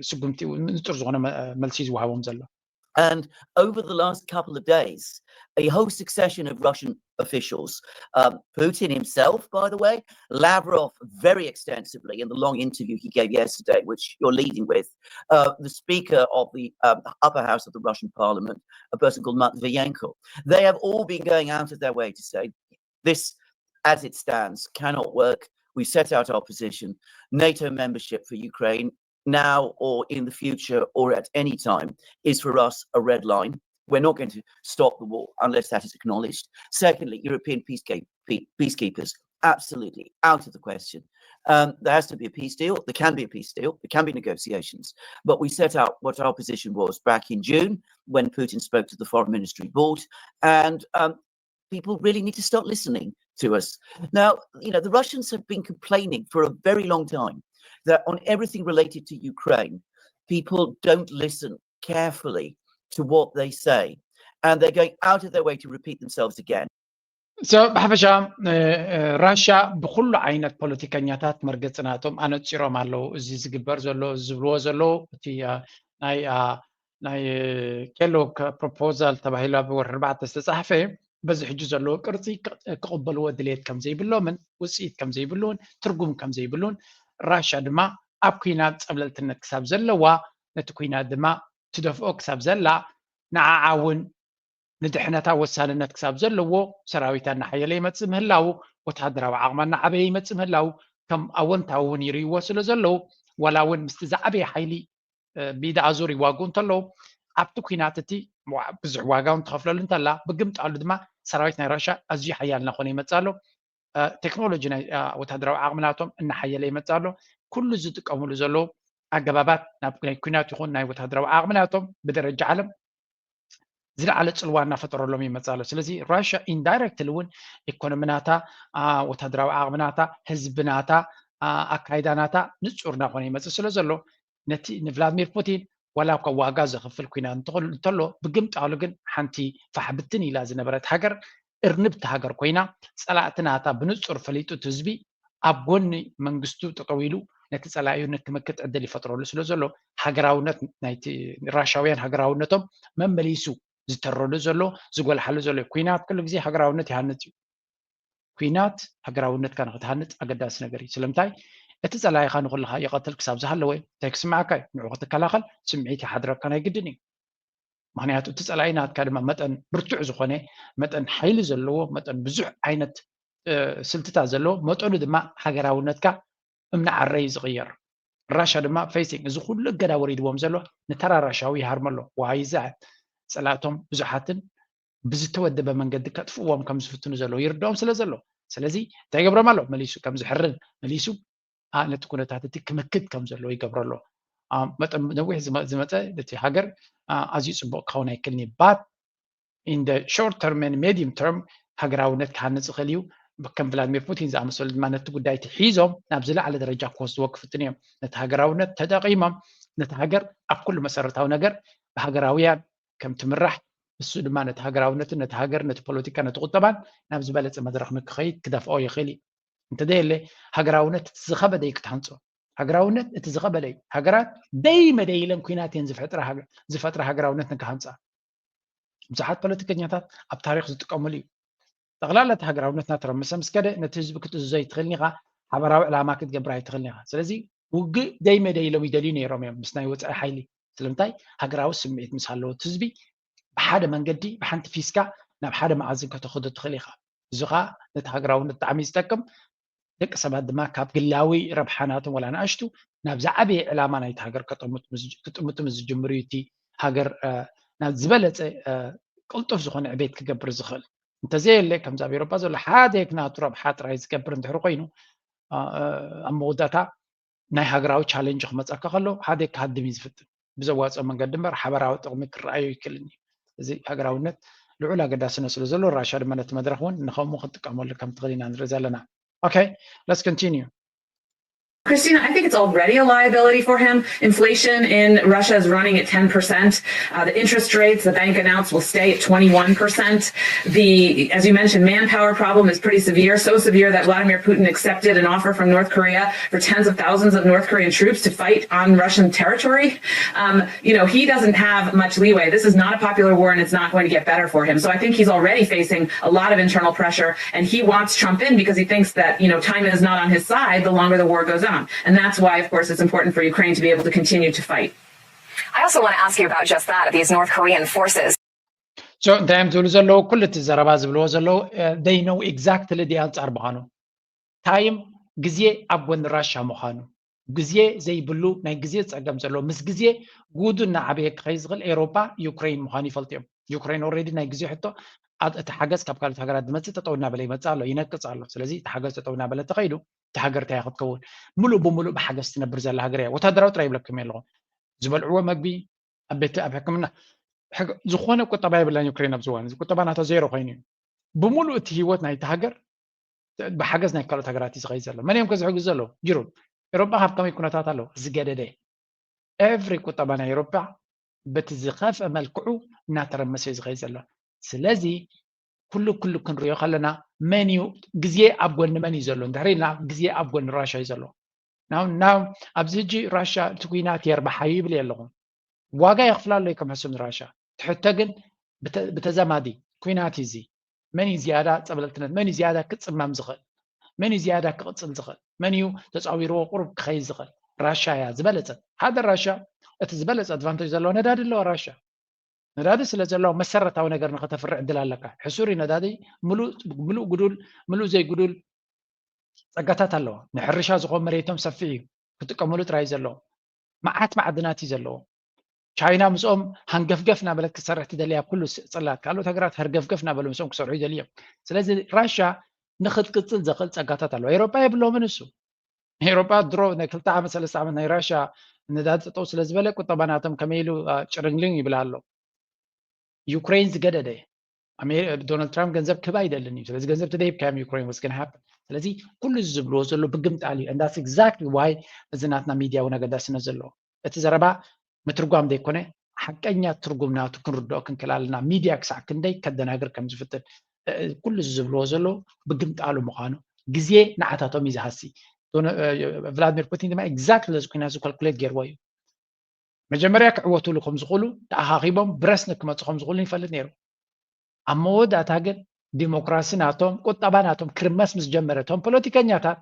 ስጉምቲ ንፁር ዝኾነ መልሲ ዝወሃቦም ዘሎ። And over the last couple of days, a whole succession of Russian officials, um, Putin himself, by the way, Lavrov very extensively in the long interview he gave yesterday, which you're leading with, uh, the Speaker of the um, upper house of the Russian Parliament, a person called Matvienko. They have all been going out of their way to say this, as it stands, cannot work. We set out our position. NATO membership for Ukraine now or in the future or at any time is for us a red line. We're not going to stop the war unless that is acknowledged. Secondly, European peacekeepers, absolutely out of the question. Um, there has to be a peace deal. There can be a peace deal. There can be negotiations. But we set out what our position was back in June when Putin spoke to the foreign ministry board. And um, people really need to start listening to us. Now, you know, the Russians have been complaining for a very long time that on everything related to Ukraine, people don't listen carefully to what they say. And they're going out of their way to repeat themselves again. So ብሓፈሻ ራሻ ብኩሉ ዓይነት ፖለቲከኛታት መርገፂ ናቶም ኣነፂሮም ኣለዉ። እዚ ዝግበር ዘሎ ዝብልዎ ዘለዉ እቲ ናይ ናይ ኬሎግ ፕሮፖዛል ተባሂሉ ኣብ ወርሒ ኣርባዕተ ዝተፃሕፈ በዚ ሕጂ ዘለዎ ቅርፂ ክቕበልዎ ድሌት ከም ዘይብሎምን ውፅኢት ከም ዘይብሉን ትርጉም ከም ዘይብሉን ራሻ ድማ ኣብ ኩናት ፀብለልትነት ክሳብ ዘለዋ ነቲ ኩናት ድማ ትደፍኦ ክሳብ ዘላ ንዓዓ እውን ንድሕነታ ወሳንነት ክሳብ ዘለዎ ሰራዊታ እናሓየለ ይመፅእ ምህላው ወተሃደራዊ ዓቕማ እናዓበየ ይመፅእ ምህላው ከም ኣወንታዊ እውን ይርእይዎ ስለ ዘለዉ ዋላ እውን ምስቲ ዝዓበየ ሓይሊ ብኢድ ኣዙር ይዋግኡ እንተለዉ ኣብቲ ኩናት እቲ ብዙሕ ዋጋ እውን ትኸፍለሉ እንተላ ብግምጣሉ ድማ ሰራዊት ናይ ራሻ ኣዝዩ ሓያል እናኾነ ይመፅእ ኣሎ። ቴክኖሎጂ ናይ ወታደራዊ ዓቕሚ ናቶም እናሓየለ ይመፅእ ኣሎ። ኩሉ ዝጥቀምሉ ዘለዉ ኣገባባት ናብ ናይ ኩናት ይኹን ናይ ወታደራዊ ዓቕሚ ናቶም ብደረጃ ዓለም ዝለዓለ ፅልዋ እናፈጠረሎም ይመፅእ ኣሎ። ስለዚ ራሽያ ኢንዳይረክትሊ እውን ኢኮኖሚ ናታ፣ ወታደራዊ ዓቕሚ ናታ፣ ህዝቢ ናታ፣ ኣካይዳ ናታ ንፁር እናኾነ ይመፅእ ስለ ዘሎ ነቲ ንቭላድሚር ፑቲን ዋላ እኳ ዋጋ ዘኽፍል ኩናት እንተሎ ብግምጣሉ ግን ሓንቲ ፋሕ ብትን ኢላ ዝነበረት ሃገር እርንብቲ ሃገር ኮይና ፀላእቲ ናታ ብንፁር ፈሊጡ እቲ ህዝቢ ኣብ ጎኒ መንግስቱ ጠጠው ኢሉ ነቲ ፀላኢኡ ንክምክት ዕድል ይፈጥረሉ ስለ ዘሎ ሃገራውነት ናይቲ ራሻውያን ሃገራውነቶም መመሊሱ ዝተረሉ ዘሎ ዝጎልሓሉ ዘሎ ኩናት ኩሉ ግዜ ሃገራውነት ይሃንፅ እዩ። ኩናት ሃገራውነትካ ንክትሃንፅ ኣገዳሲ ነገር እዩ። ስለምንታይ እቲ ፀላኢኻ ንኩልኻ ይቐትል ክሳብ ዝሃለወ እንታይ ክስምዓካ እዩ? ንዑ ክትከላኸል ስምዒት ይሓድረካ ናይ ግድን እዩ። ምክንያቱ እቲ ፀላኢ ናትካ ድማ መጠን ብርቱዕ ዝኾነ መጠን ሓይሊ ዘለዎ መጠን ብዙሕ ዓይነት ስልትታት ዘለዎ መጠኑ ድማ ሃገራውነትካ እምኒ ዓረ እዩ ዝቕየር። ራሻ ድማ ፌሲንግ እዚ ኩሉ እገዳ ወሪድዎም ዘሎ ንተራ ራሻዊ ይሃርመሎ ዋይዛ ፀላእቶም ብዙሓትን ብዝተወደበ መንገዲ ከጥፍዎም ከም ዝፍትኑ ዘለዉ ይርድኦም ስለ ዘሎ ስለዚ እንታይ ይገብሮም ኣሎ መሊሱ ከም ዝሕርን መሊሱ ነቲ ኩነታት እቲ ክምክት ከም ዘለዎ ይገብሮ ኣሎ። መጠን ነዊሕ ዝመፀ ነቲ ሃገር ኣዝዩ ፅቡቅ ክኸውን ኣይክልን እዩ። ባት in the short term and medium term ሃገራውነት ክሃንፅ ይኽእል እዩ። ከም ቭላድሚር ፑቲን ዝኣመሰሉ ድማ ነቲ ጉዳይ እቲ ሒዞም ናብ ዝለዓለ ደረጃ ክወስድዎ ክፍትን እዮም። ነቲ ሃገራውነት ተጠቒሞም ነቲ ሃገር ኣብ ኩሉ መሰረታዊ ነገር ብሃገራውያን ከም ትምራሕ እሱ ድማ ነቲ ሃገራውነትን ነቲ ሃገር ነቲ ፖለቲካ ነቲ ቁጠባን ናብ ዝበለፀ መድረክ ንክኸይድ ክደፍኦ ይኽእል እዩ። እንተዘየለ ሃገራውነት እቲ ዝኸበደ እዩ ክትሃንፆ። ሃገራውነት እቲ ዝኸበደ እዩ። ሃገራት ደይ መደይ ኢለን ኩናት እየን ዝፈጥራ ሃገ- ዝፈጥራ ሃገራውነት ንክሃንፃ። ብዙሓት ፖለቲከኛታት ኣብ ታሪክ ዝጥቀምሉ እዩ። ጠቕላላ እቲ ሃገራውነትና ተረምሰ ምስ ከደ ነቲ ህዝቢ ክትእዝዞ ኣይትኽእልን ኢኻ። ሓበራዊ ዕላማ ክትገብር ኣይትኽእልን ኢኻ። ስለዚ ውግእ ደይ መደይ ኢሎም ይደልዩ ነይሮም እዮም ምስ ናይ ወፃኢ ሓይሊ። ስለምንታይ? ሃገራዊ ስምዒት ምስ ሃለዎ እቲ ህዝቢ ብሓደ መንገዲ ብሓንቲ ፊስካ ናብ ሓደ መኣዝን ከተኸዶ ትኽእል ኢኻ። እዚ ኸዓ ነቲ ሃገራውነት ብጣዕሚ እዩ ዝጠቅም። ደቂ ሰባት ድማ ካብ ግላዊ ረብሓ ናቶም ዋላ ንኣሽቱ ናብ ዝዓበየ ዕላማ ናይቲ ሃገር ከጠምቱ ምስ- ክጥምቱ ምስ ዝጅምሩ እዩ እቲ ሃገር እ፣ ናብ ዝበለፀ እ፣ ቅልጡፍ ዝኾነ ዕቤት ክገብር ዝኽእል። እንተዘየለ ከምዚ ኣብ ኤሮፓ ዘሎ ሓደ ናቱ ረብሓ ጥራይ ዝገብር እንድሕር ኮይኑ እ፣ እ፣ ኣብ መወዳእታ ናይ ሃገራዊ ቻለንጅ ክመፀካ ከሎ ሓደ ክሃድም እዩ ዝፍትን። ብዘዋፅኦ መንገዲ እምበር ሓበራዊ ጥቕሚ ክረኣዮ ይክእልን እዩ። እዚ ሃገራውነት ልዑል ኣገዳስነት ስለ ዘሎ ራሻ ድማ ነቲ መድረኽ እውን ንኸምኡ ክንጥቀመሉ ከም ትኽእል ኢና ንርኢ ዘለና። Okay, let's continue. Christina, I think it's already a liability for him. Inflation in Russia is running at ten percent. Uh, the interest rates the bank announced will stay at twenty-one percent. The, as you mentioned, manpower problem is pretty severe, so severe that Vladimir Putin accepted an offer from North Korea for tens of thousands of North Korean troops to fight on Russian territory. Um, you know, he doesn't have much leeway. This is not a popular war, and it's not going to get better for him. So I think he's already facing a lot of internal pressure, and he wants Trump in because he thinks that, you know, time is not on his side the longer the war goes on. And that's why, of course, it's important for Ukraine to be able to continue to fight. I also want to ask you about just that, these North Korean forces. So እንታይ እዮም ዝብሉ ዘለዉ? ኩሉ እቲ ዘረባ ዝብልዎ ዘለዉ they know exactly the answer ምዃኑ። ታይም ግዜ ኣብ ጎኒ ራሻ ምዃኑ፣ ግዜ ዘይብሉ ናይ ግዜ ፀገም ዘለዎ፣ ምስ ግዜ ጉዱ እናዓበየ ክኸይ ዝኽእል ኤሮፓ ዩክሬን ምዃኑ ይፈልጡ እዮም። ዩክሬን ኦልሬዲ ናይ ግዜ ሕቶ ኣብ እቲ ሓገዝ ካብ ካልኦት ሃገራት ዝመፅእ ጠጠው እናበለ ይመፅእ ኣሎ፣ ይነቅፅ ኣሎ። ስለዚ እቲ ሓገዝ ጠጠው እናበለ ተኸይዱ እቲ ሃገር እንታይ ክትከውን? ሙሉእ ብሙሉእ ብሓገዝ ትነብር ዘላ ሃገር እያ። ወታደራዊ ጥራይ ይብለኩም ኣለኹ። ዝበልዕዎ መግቢ ኣብ ቤት ኣብ ሕክምና ዝኾነ ቁጠባ የብላን ዩክሬን ኣብዚ እዋን እዚ ቁጠባ ናታ ዜሮ ኮይኑ እዩ። ብሙሉእ እቲ ህይወት ናይቲ ሃገር ብሓገዝ ናይ ካልኦት ሃገራት እዩ ዝኸይድ ዘሎ። መን እዮም ከዝሕግዙ ዘለዉ? ዩሮብ። ኤሮጳ ካብ ከመይ ኩነታት ኣለዉ? ዝገደደ። ኤቭሪ ቁጠባ ናይ ኤሮጳ በቲ ዝኸፍአ መልክዑ እናተረመሰ እዩ ዝኸይድ ዘሎ። ስለዚ ኩሉ ኩሉ ክንሪኦ ከለና መን እዩ ግዜ ኣብ ጎኒ መን እዩ ዘሎ እንድሕር ኢልና ግዜ ኣብ ጎኒ ራሻ እዩ ዘሎ። ናው ናው ኣብዚ ሕጂ ራሻ እቲ ኩናት የርብሓ እዩ ይብል ኣለኹ። ዋጋ የኽፍላ ኣሎ ከም ሕሱም ንራሻ። ትሕቶ ግን ብተዛማዲ ኩናት እዚ መን እዩ ዝያዳ ፀብለልትነት መን እዩ ዝያዳ ክፅመም ዝኽእል መን እዩ ዝያዳ ክቕፅል ዝኽእል መን እዩ ተፃዊርዎ ቁሩብ ክኸይድ ዝኽእል ራሻ እያ ዝበለፀት ሓደ ራሻ እቲ ዝበለፀ ኣድቫንቴጅ ዘለዎ ነዳዲ ኣለዋ ራሻ ነዳዲ ስለ ዘለዎ መሰረታዊ ነገር ንኸተፍርዕ ዕድል ኣለካ ሕሱር እዩ ነዳዲ ምሉእ ጉዱል ምሉእ ዘይጉዱል ፀጋታት ኣለዋ ንሕርሻ ዝኾን መሬቶም ሰፊሕ እዩ ክጥቀመሉ ጥራይ ዘለዎ መዓት ማዕድናት እዩ ዘለዎ ቻይና ምስኦም ሃንገፍገፍ እናበለት ክትሰርሕ ትደልያ ኩሉ ፅላት ካልኦት ሃገራት ሃርገፍገፍ እናበሉ ምስኦም ክሰርሑ ይደልዮም ስለዚ ራሻ ንክትቅፅል ዘኽእል ፀጋታት ኣለዋ ኤሮጳ የብሎምን እሱ ኤሮጳ ድሮ ናይ ክልተ ዓመት ሰለስተ ዓመት ናይ ራሻ ነዳዲ ጠጠው ስለ ዝበለ ቁጠባ ናቶም ከመይ ኢሉ ጭርንግሊን ይብላ ኣሎ ዩክሬን ዝገደደ ዶናልድ ትራምፕ ገንዘብ ክህብ ኣይደልን እዩ ስለዚ ገንዘብ ተደሂብካዮም ዩክሬን was gonna happen ስለዚ ኩሉ እዚ ዝብልዎ ዘሎ ብግምጣል እዩ that's exactly why እዚ ናትና ሚድያ እውን ኣገዳስነት ዘለዎ እቲ ዘረባ ምትርጓም ዘይኮነ ሓቀኛ ትርጉም ናቱ ክንርድኦ ክንክእል ኣለና ሚድያ ክሳዕ ክንደይ ከደናግር ከም ዝፍትን ኩሉ እዚ ዝብልዎ ዘለዉ ብግምጣሉ ምዃኑ ግዜ ንዓታቶም እዩ ዝሃሲ ቭላድሚር ፑቲን ድማ exactly ነዚ ኩናት እዚ calculate ገይርዎ እዩ መጀመርያ ክዕወትሉ ከም ዝኽእሉ ተኣኻኺቦም ብረስኒ ክመፁ ከም ዝኽእሉ ይፈልጥ ነይሩ ኣብ መወዳእታ ግን ዲሞክራሲ ናቶም ቁጠባ ናቶም ክርመስ ምስ ጀመረ እቶም ፖለቲከኛታት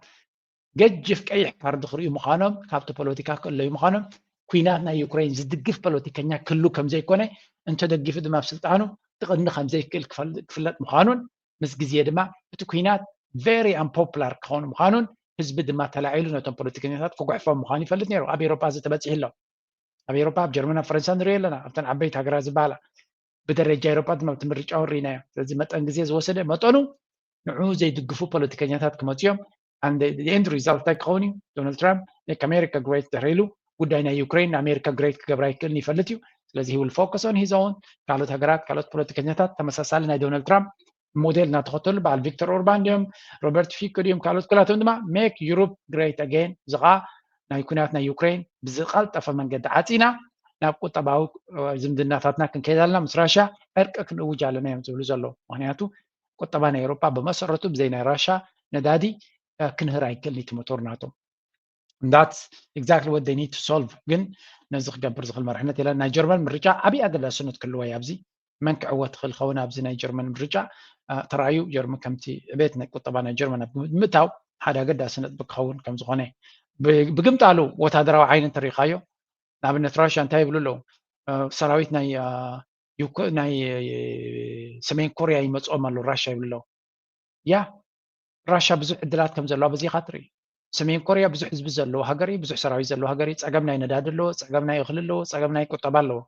ገጅፍ ቀይሕ ካርድ ክርእዩ ምዃኖም ካብቲ ፖለቲካ ክእለዩ ምዃኖም ኩናት ናይ ዩክሬን ዝድግፍ ፖለቲከኛ ክህሉ ከም ዘይኮነ እንተደጊፉ ድማ ኣብ ስልጣኑ ክቕኒ ከም ዘይክእል ክፈልጥ ምዃኑን ምስ ግዜ ድማ እቲ ኩናት very unpopular ክኸውን ምዃኑን ህዝቢ ድማ ተላዒሉ ነቶም ፖለቲከኛታት ክጉሕፎም ምዃኑ ይፈልጥ ነይሩ ኣብ ኤሮጳ እዚ ተበፂሑ ኣሎ ኣብ ኤሮጳ ኣብ ጀርመን ኣብ ፈረንሳ ንሪኦ ኣለና ኣብተን ዓበይቲ ሃገራት ዝበሃላ ብደረጃ ኤሮጳ ድማ እቲ ምርጫ እውን ርኢናዮ ስለዚ መጠን ግዜ ዝወሰደ መጠኑ ንዕኡ ዘይድግፉ ፖለቲከኛታት ክመፁ እዮም and the end result እንታይ ክኸውን እዩ ዶናልድ ትራምፕ make America great ድሕሪ ኢሉ ጉዳይ ናይ ዩክሬን ንኣሜሪካ ግሬት ክገብራ ይክእልን ይፈልጥ እዩ ስለዚ he will focus on his own ካልኦት ሃገራት ካልኦት ፖለቲከኛታት ተመሳሳሊ ናይ ዶናልድ ትራምፕ ሞዴል እናተኸተሉ በዓል ቪክተር ኦርባን ድዮም ሮበርት ፊኮ ድዮም ካልኦት ኩላቶም ድማ make Europe great again እዚ ከዓ ናይ ኩናት ናይ ዩክሬን ብዝቐልጠፈ መንገዲ ዓፂና ናብ ቁጠባዊ ዝምድናታትና ክንከይድ ኣለና ምስ ራሻ ዕርቂ ክንእውጅ ኣለና እዮም ዝብሉ ዘለዉ ምክንያቱ ቁጠባ ናይ ኤሮጳ ብመሰረቱ ብዘይ ናይ ራሻ ነዳዲ ክንህር ኣይክእል እቲ ሞቶር ናቶም። That's exactly what they need to solve። ግን ነዚ ክገብር ዝኽእል መራሕነት የለን። ናይ ጀርመን ምርጫ ዓብዪ ኣገዳስነት ክህልዎ እዩ። ኣብዚ መን ክዕወት ክኽእል ኸውን ኣብዚ ናይ ጀርመን ምርጫ ተራእዩ ጀርመን ከምቲ ዕቤት ናይ ቁጠባ ናይ ጀርመን ኣብ ግምት ምእታው ሓደ ኣገዳሲ ነጥቢ ክኸውን ከም ዝኾነ ብግምጣሉ ወታደራዊ ዓይኒ እንተሪኢኻዮ ንኣብነት ራሽያ እንታይ ይብሉ ኣለዉ? ሰራዊት ናይ ናይ ሰሜን ኮርያ ይመፅኦም ኣሎ ራሽያ ይብሉ ኣለዉ። ያ ራሻ ብዙሕ ዕድላት ከም ዘለዋ በዚኻ ትርኢ። ሰሜን ኮርያ ብዙሕ ህዝቢ ዘለዎ ሃገር እዩ፣ ብዙሕ ሰራዊት ዘለዎ ሃገር እዩ። ፀገም ናይ ነዳዲ ኣለዎ፣ ፀገም ናይ እኽሊ ኣለዎ፣ ፀገም ናይ ቁጠባ ኣለዎ።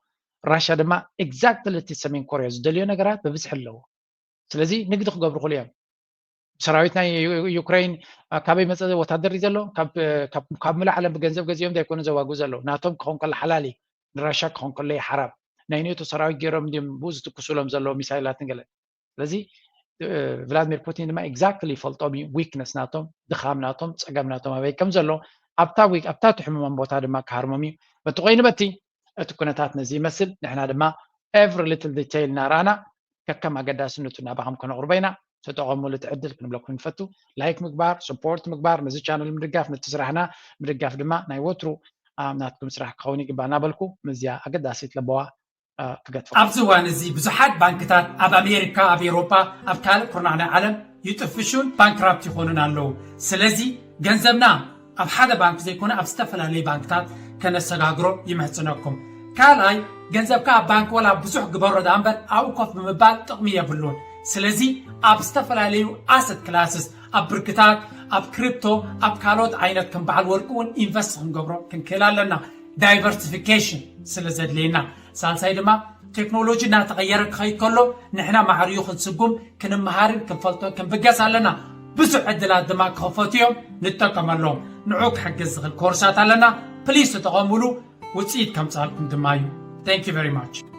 ራሻ ድማ exactly እቲ ሰሜን ኮርያ ዝደልዮ ነገራት ብብዝሒ ኣለዎ። ስለዚ ንግዲ ክገብሩ ክእሉ እዮም። ሰራዊት ናይ ዩ- ዩክሬን አ፣ ካበይ መፀ ወታደር እዩ ዘሎ? ካብ ካብ- ካብ ምሉእ ዓለም ብገንዘብ ገዚኦም እንዳይኮኑ ዘዋጉ ዘለዉ። ናቶም ክኾን ከሎ ሓላል እዩ፣ ንራሻ ክኾን ከሎ እዩ ሓራም። ናይ ኔቶ ሰራዊት ገይሮም እንዲም ብኡ ዝትኩሱሎም ዘለዉ ሚሳይላትን ገለ። ስለዚ እ፣ ቭላድሚር ፑቲን ድማ exactly ይፈልጦም እዩ፣ weakness ናቶም፣ ድኻም ናቶም፣ ፀገም ናቶም ኣበይ ከም ዘሎ ኣብታ ዊክ ኣብታ ትሕምሞም ቦታ ድማ ክሃርሞም እዩ። በቲ ኮይኑ በቲ እቲ ኩነታት ነዚ ይመስል። ንሕና ድማ every little detail እናረኣና ከከም ኣገዳስነቱ ናባኹም ከነቕርቦ ኢና። ተጠቐሙሉ እቲ ዕድል ክንብለኩም ንፈቱ። ላይክ ምግባር፣ support ምግባር፣ ነዚ ቻነል ምድጋፍ፣ ነቲ ስራሕና ምድጋፍ ድማ ናይ ወትሩ አ፣ ናትኩም ስራሕ ክኸውን ይግባእ እናበልኩ ምስዚኣ ኣገዳሲት ለበዋ አ፣ ክገድፎ። ኣብዚ እዋን እዚ ብዙሓት ባንክታት ኣብ ኣሜሪካ፣ ኣብ ኤውሮጳ፣ ኣብ ካልእ ኩርናዕ ናይ ዓለም ይጥፍሹን ባንክራፕት ይኾኑን ኣለዉ። ስለዚ ገንዘብና ኣብ ሓደ ባንክ ዘይኮነ ኣብ ዝተፈላለዩ ባንክታት ከነሰጋግሮ ይምሕጽነኩም። ካልኣይ፣ ገንዘብካ ኣብ ባንክ ወላ ብዙሕ ግበሮ ደኣ እምበር ኣብኡ ኮፍ ብምባል ጥቕሚ የብሉን። ስለዚ ኣብ ዝተፈላለዩ ኣሰት ክላስስ፣ ኣብ ብርክታት፣ ኣብ ክሪፕቶ፣ ኣብ ካልኦት ዓይነት ከም በዓል ወርቂ እውን ኢንቨስት ክንገብሮ ክንክእል ኣለና። ዳይቨርሲፊኬሽን ስለ ዘድልየና። ሳልሳይ ድማ ቴክኖሎጂ እናተቐየረ ክኸይድ ከሎ ንሕና ማዕርዩ ክንስጉም ክንመሃርን ክንፈልጦ ክንብገስ ኣለና። ብዙሕ ዕድላት ድማ ክኸፈቱ እዮም፣ ንጠቀመሎም። ንዑ ክሕግዝ ዝኽእል ኮርሳት ኣለና። ፕሊስ ተጠቐሙሉ፣ ውፅኢት ከምፃልኩም ድማ እዩ። Thank you very much።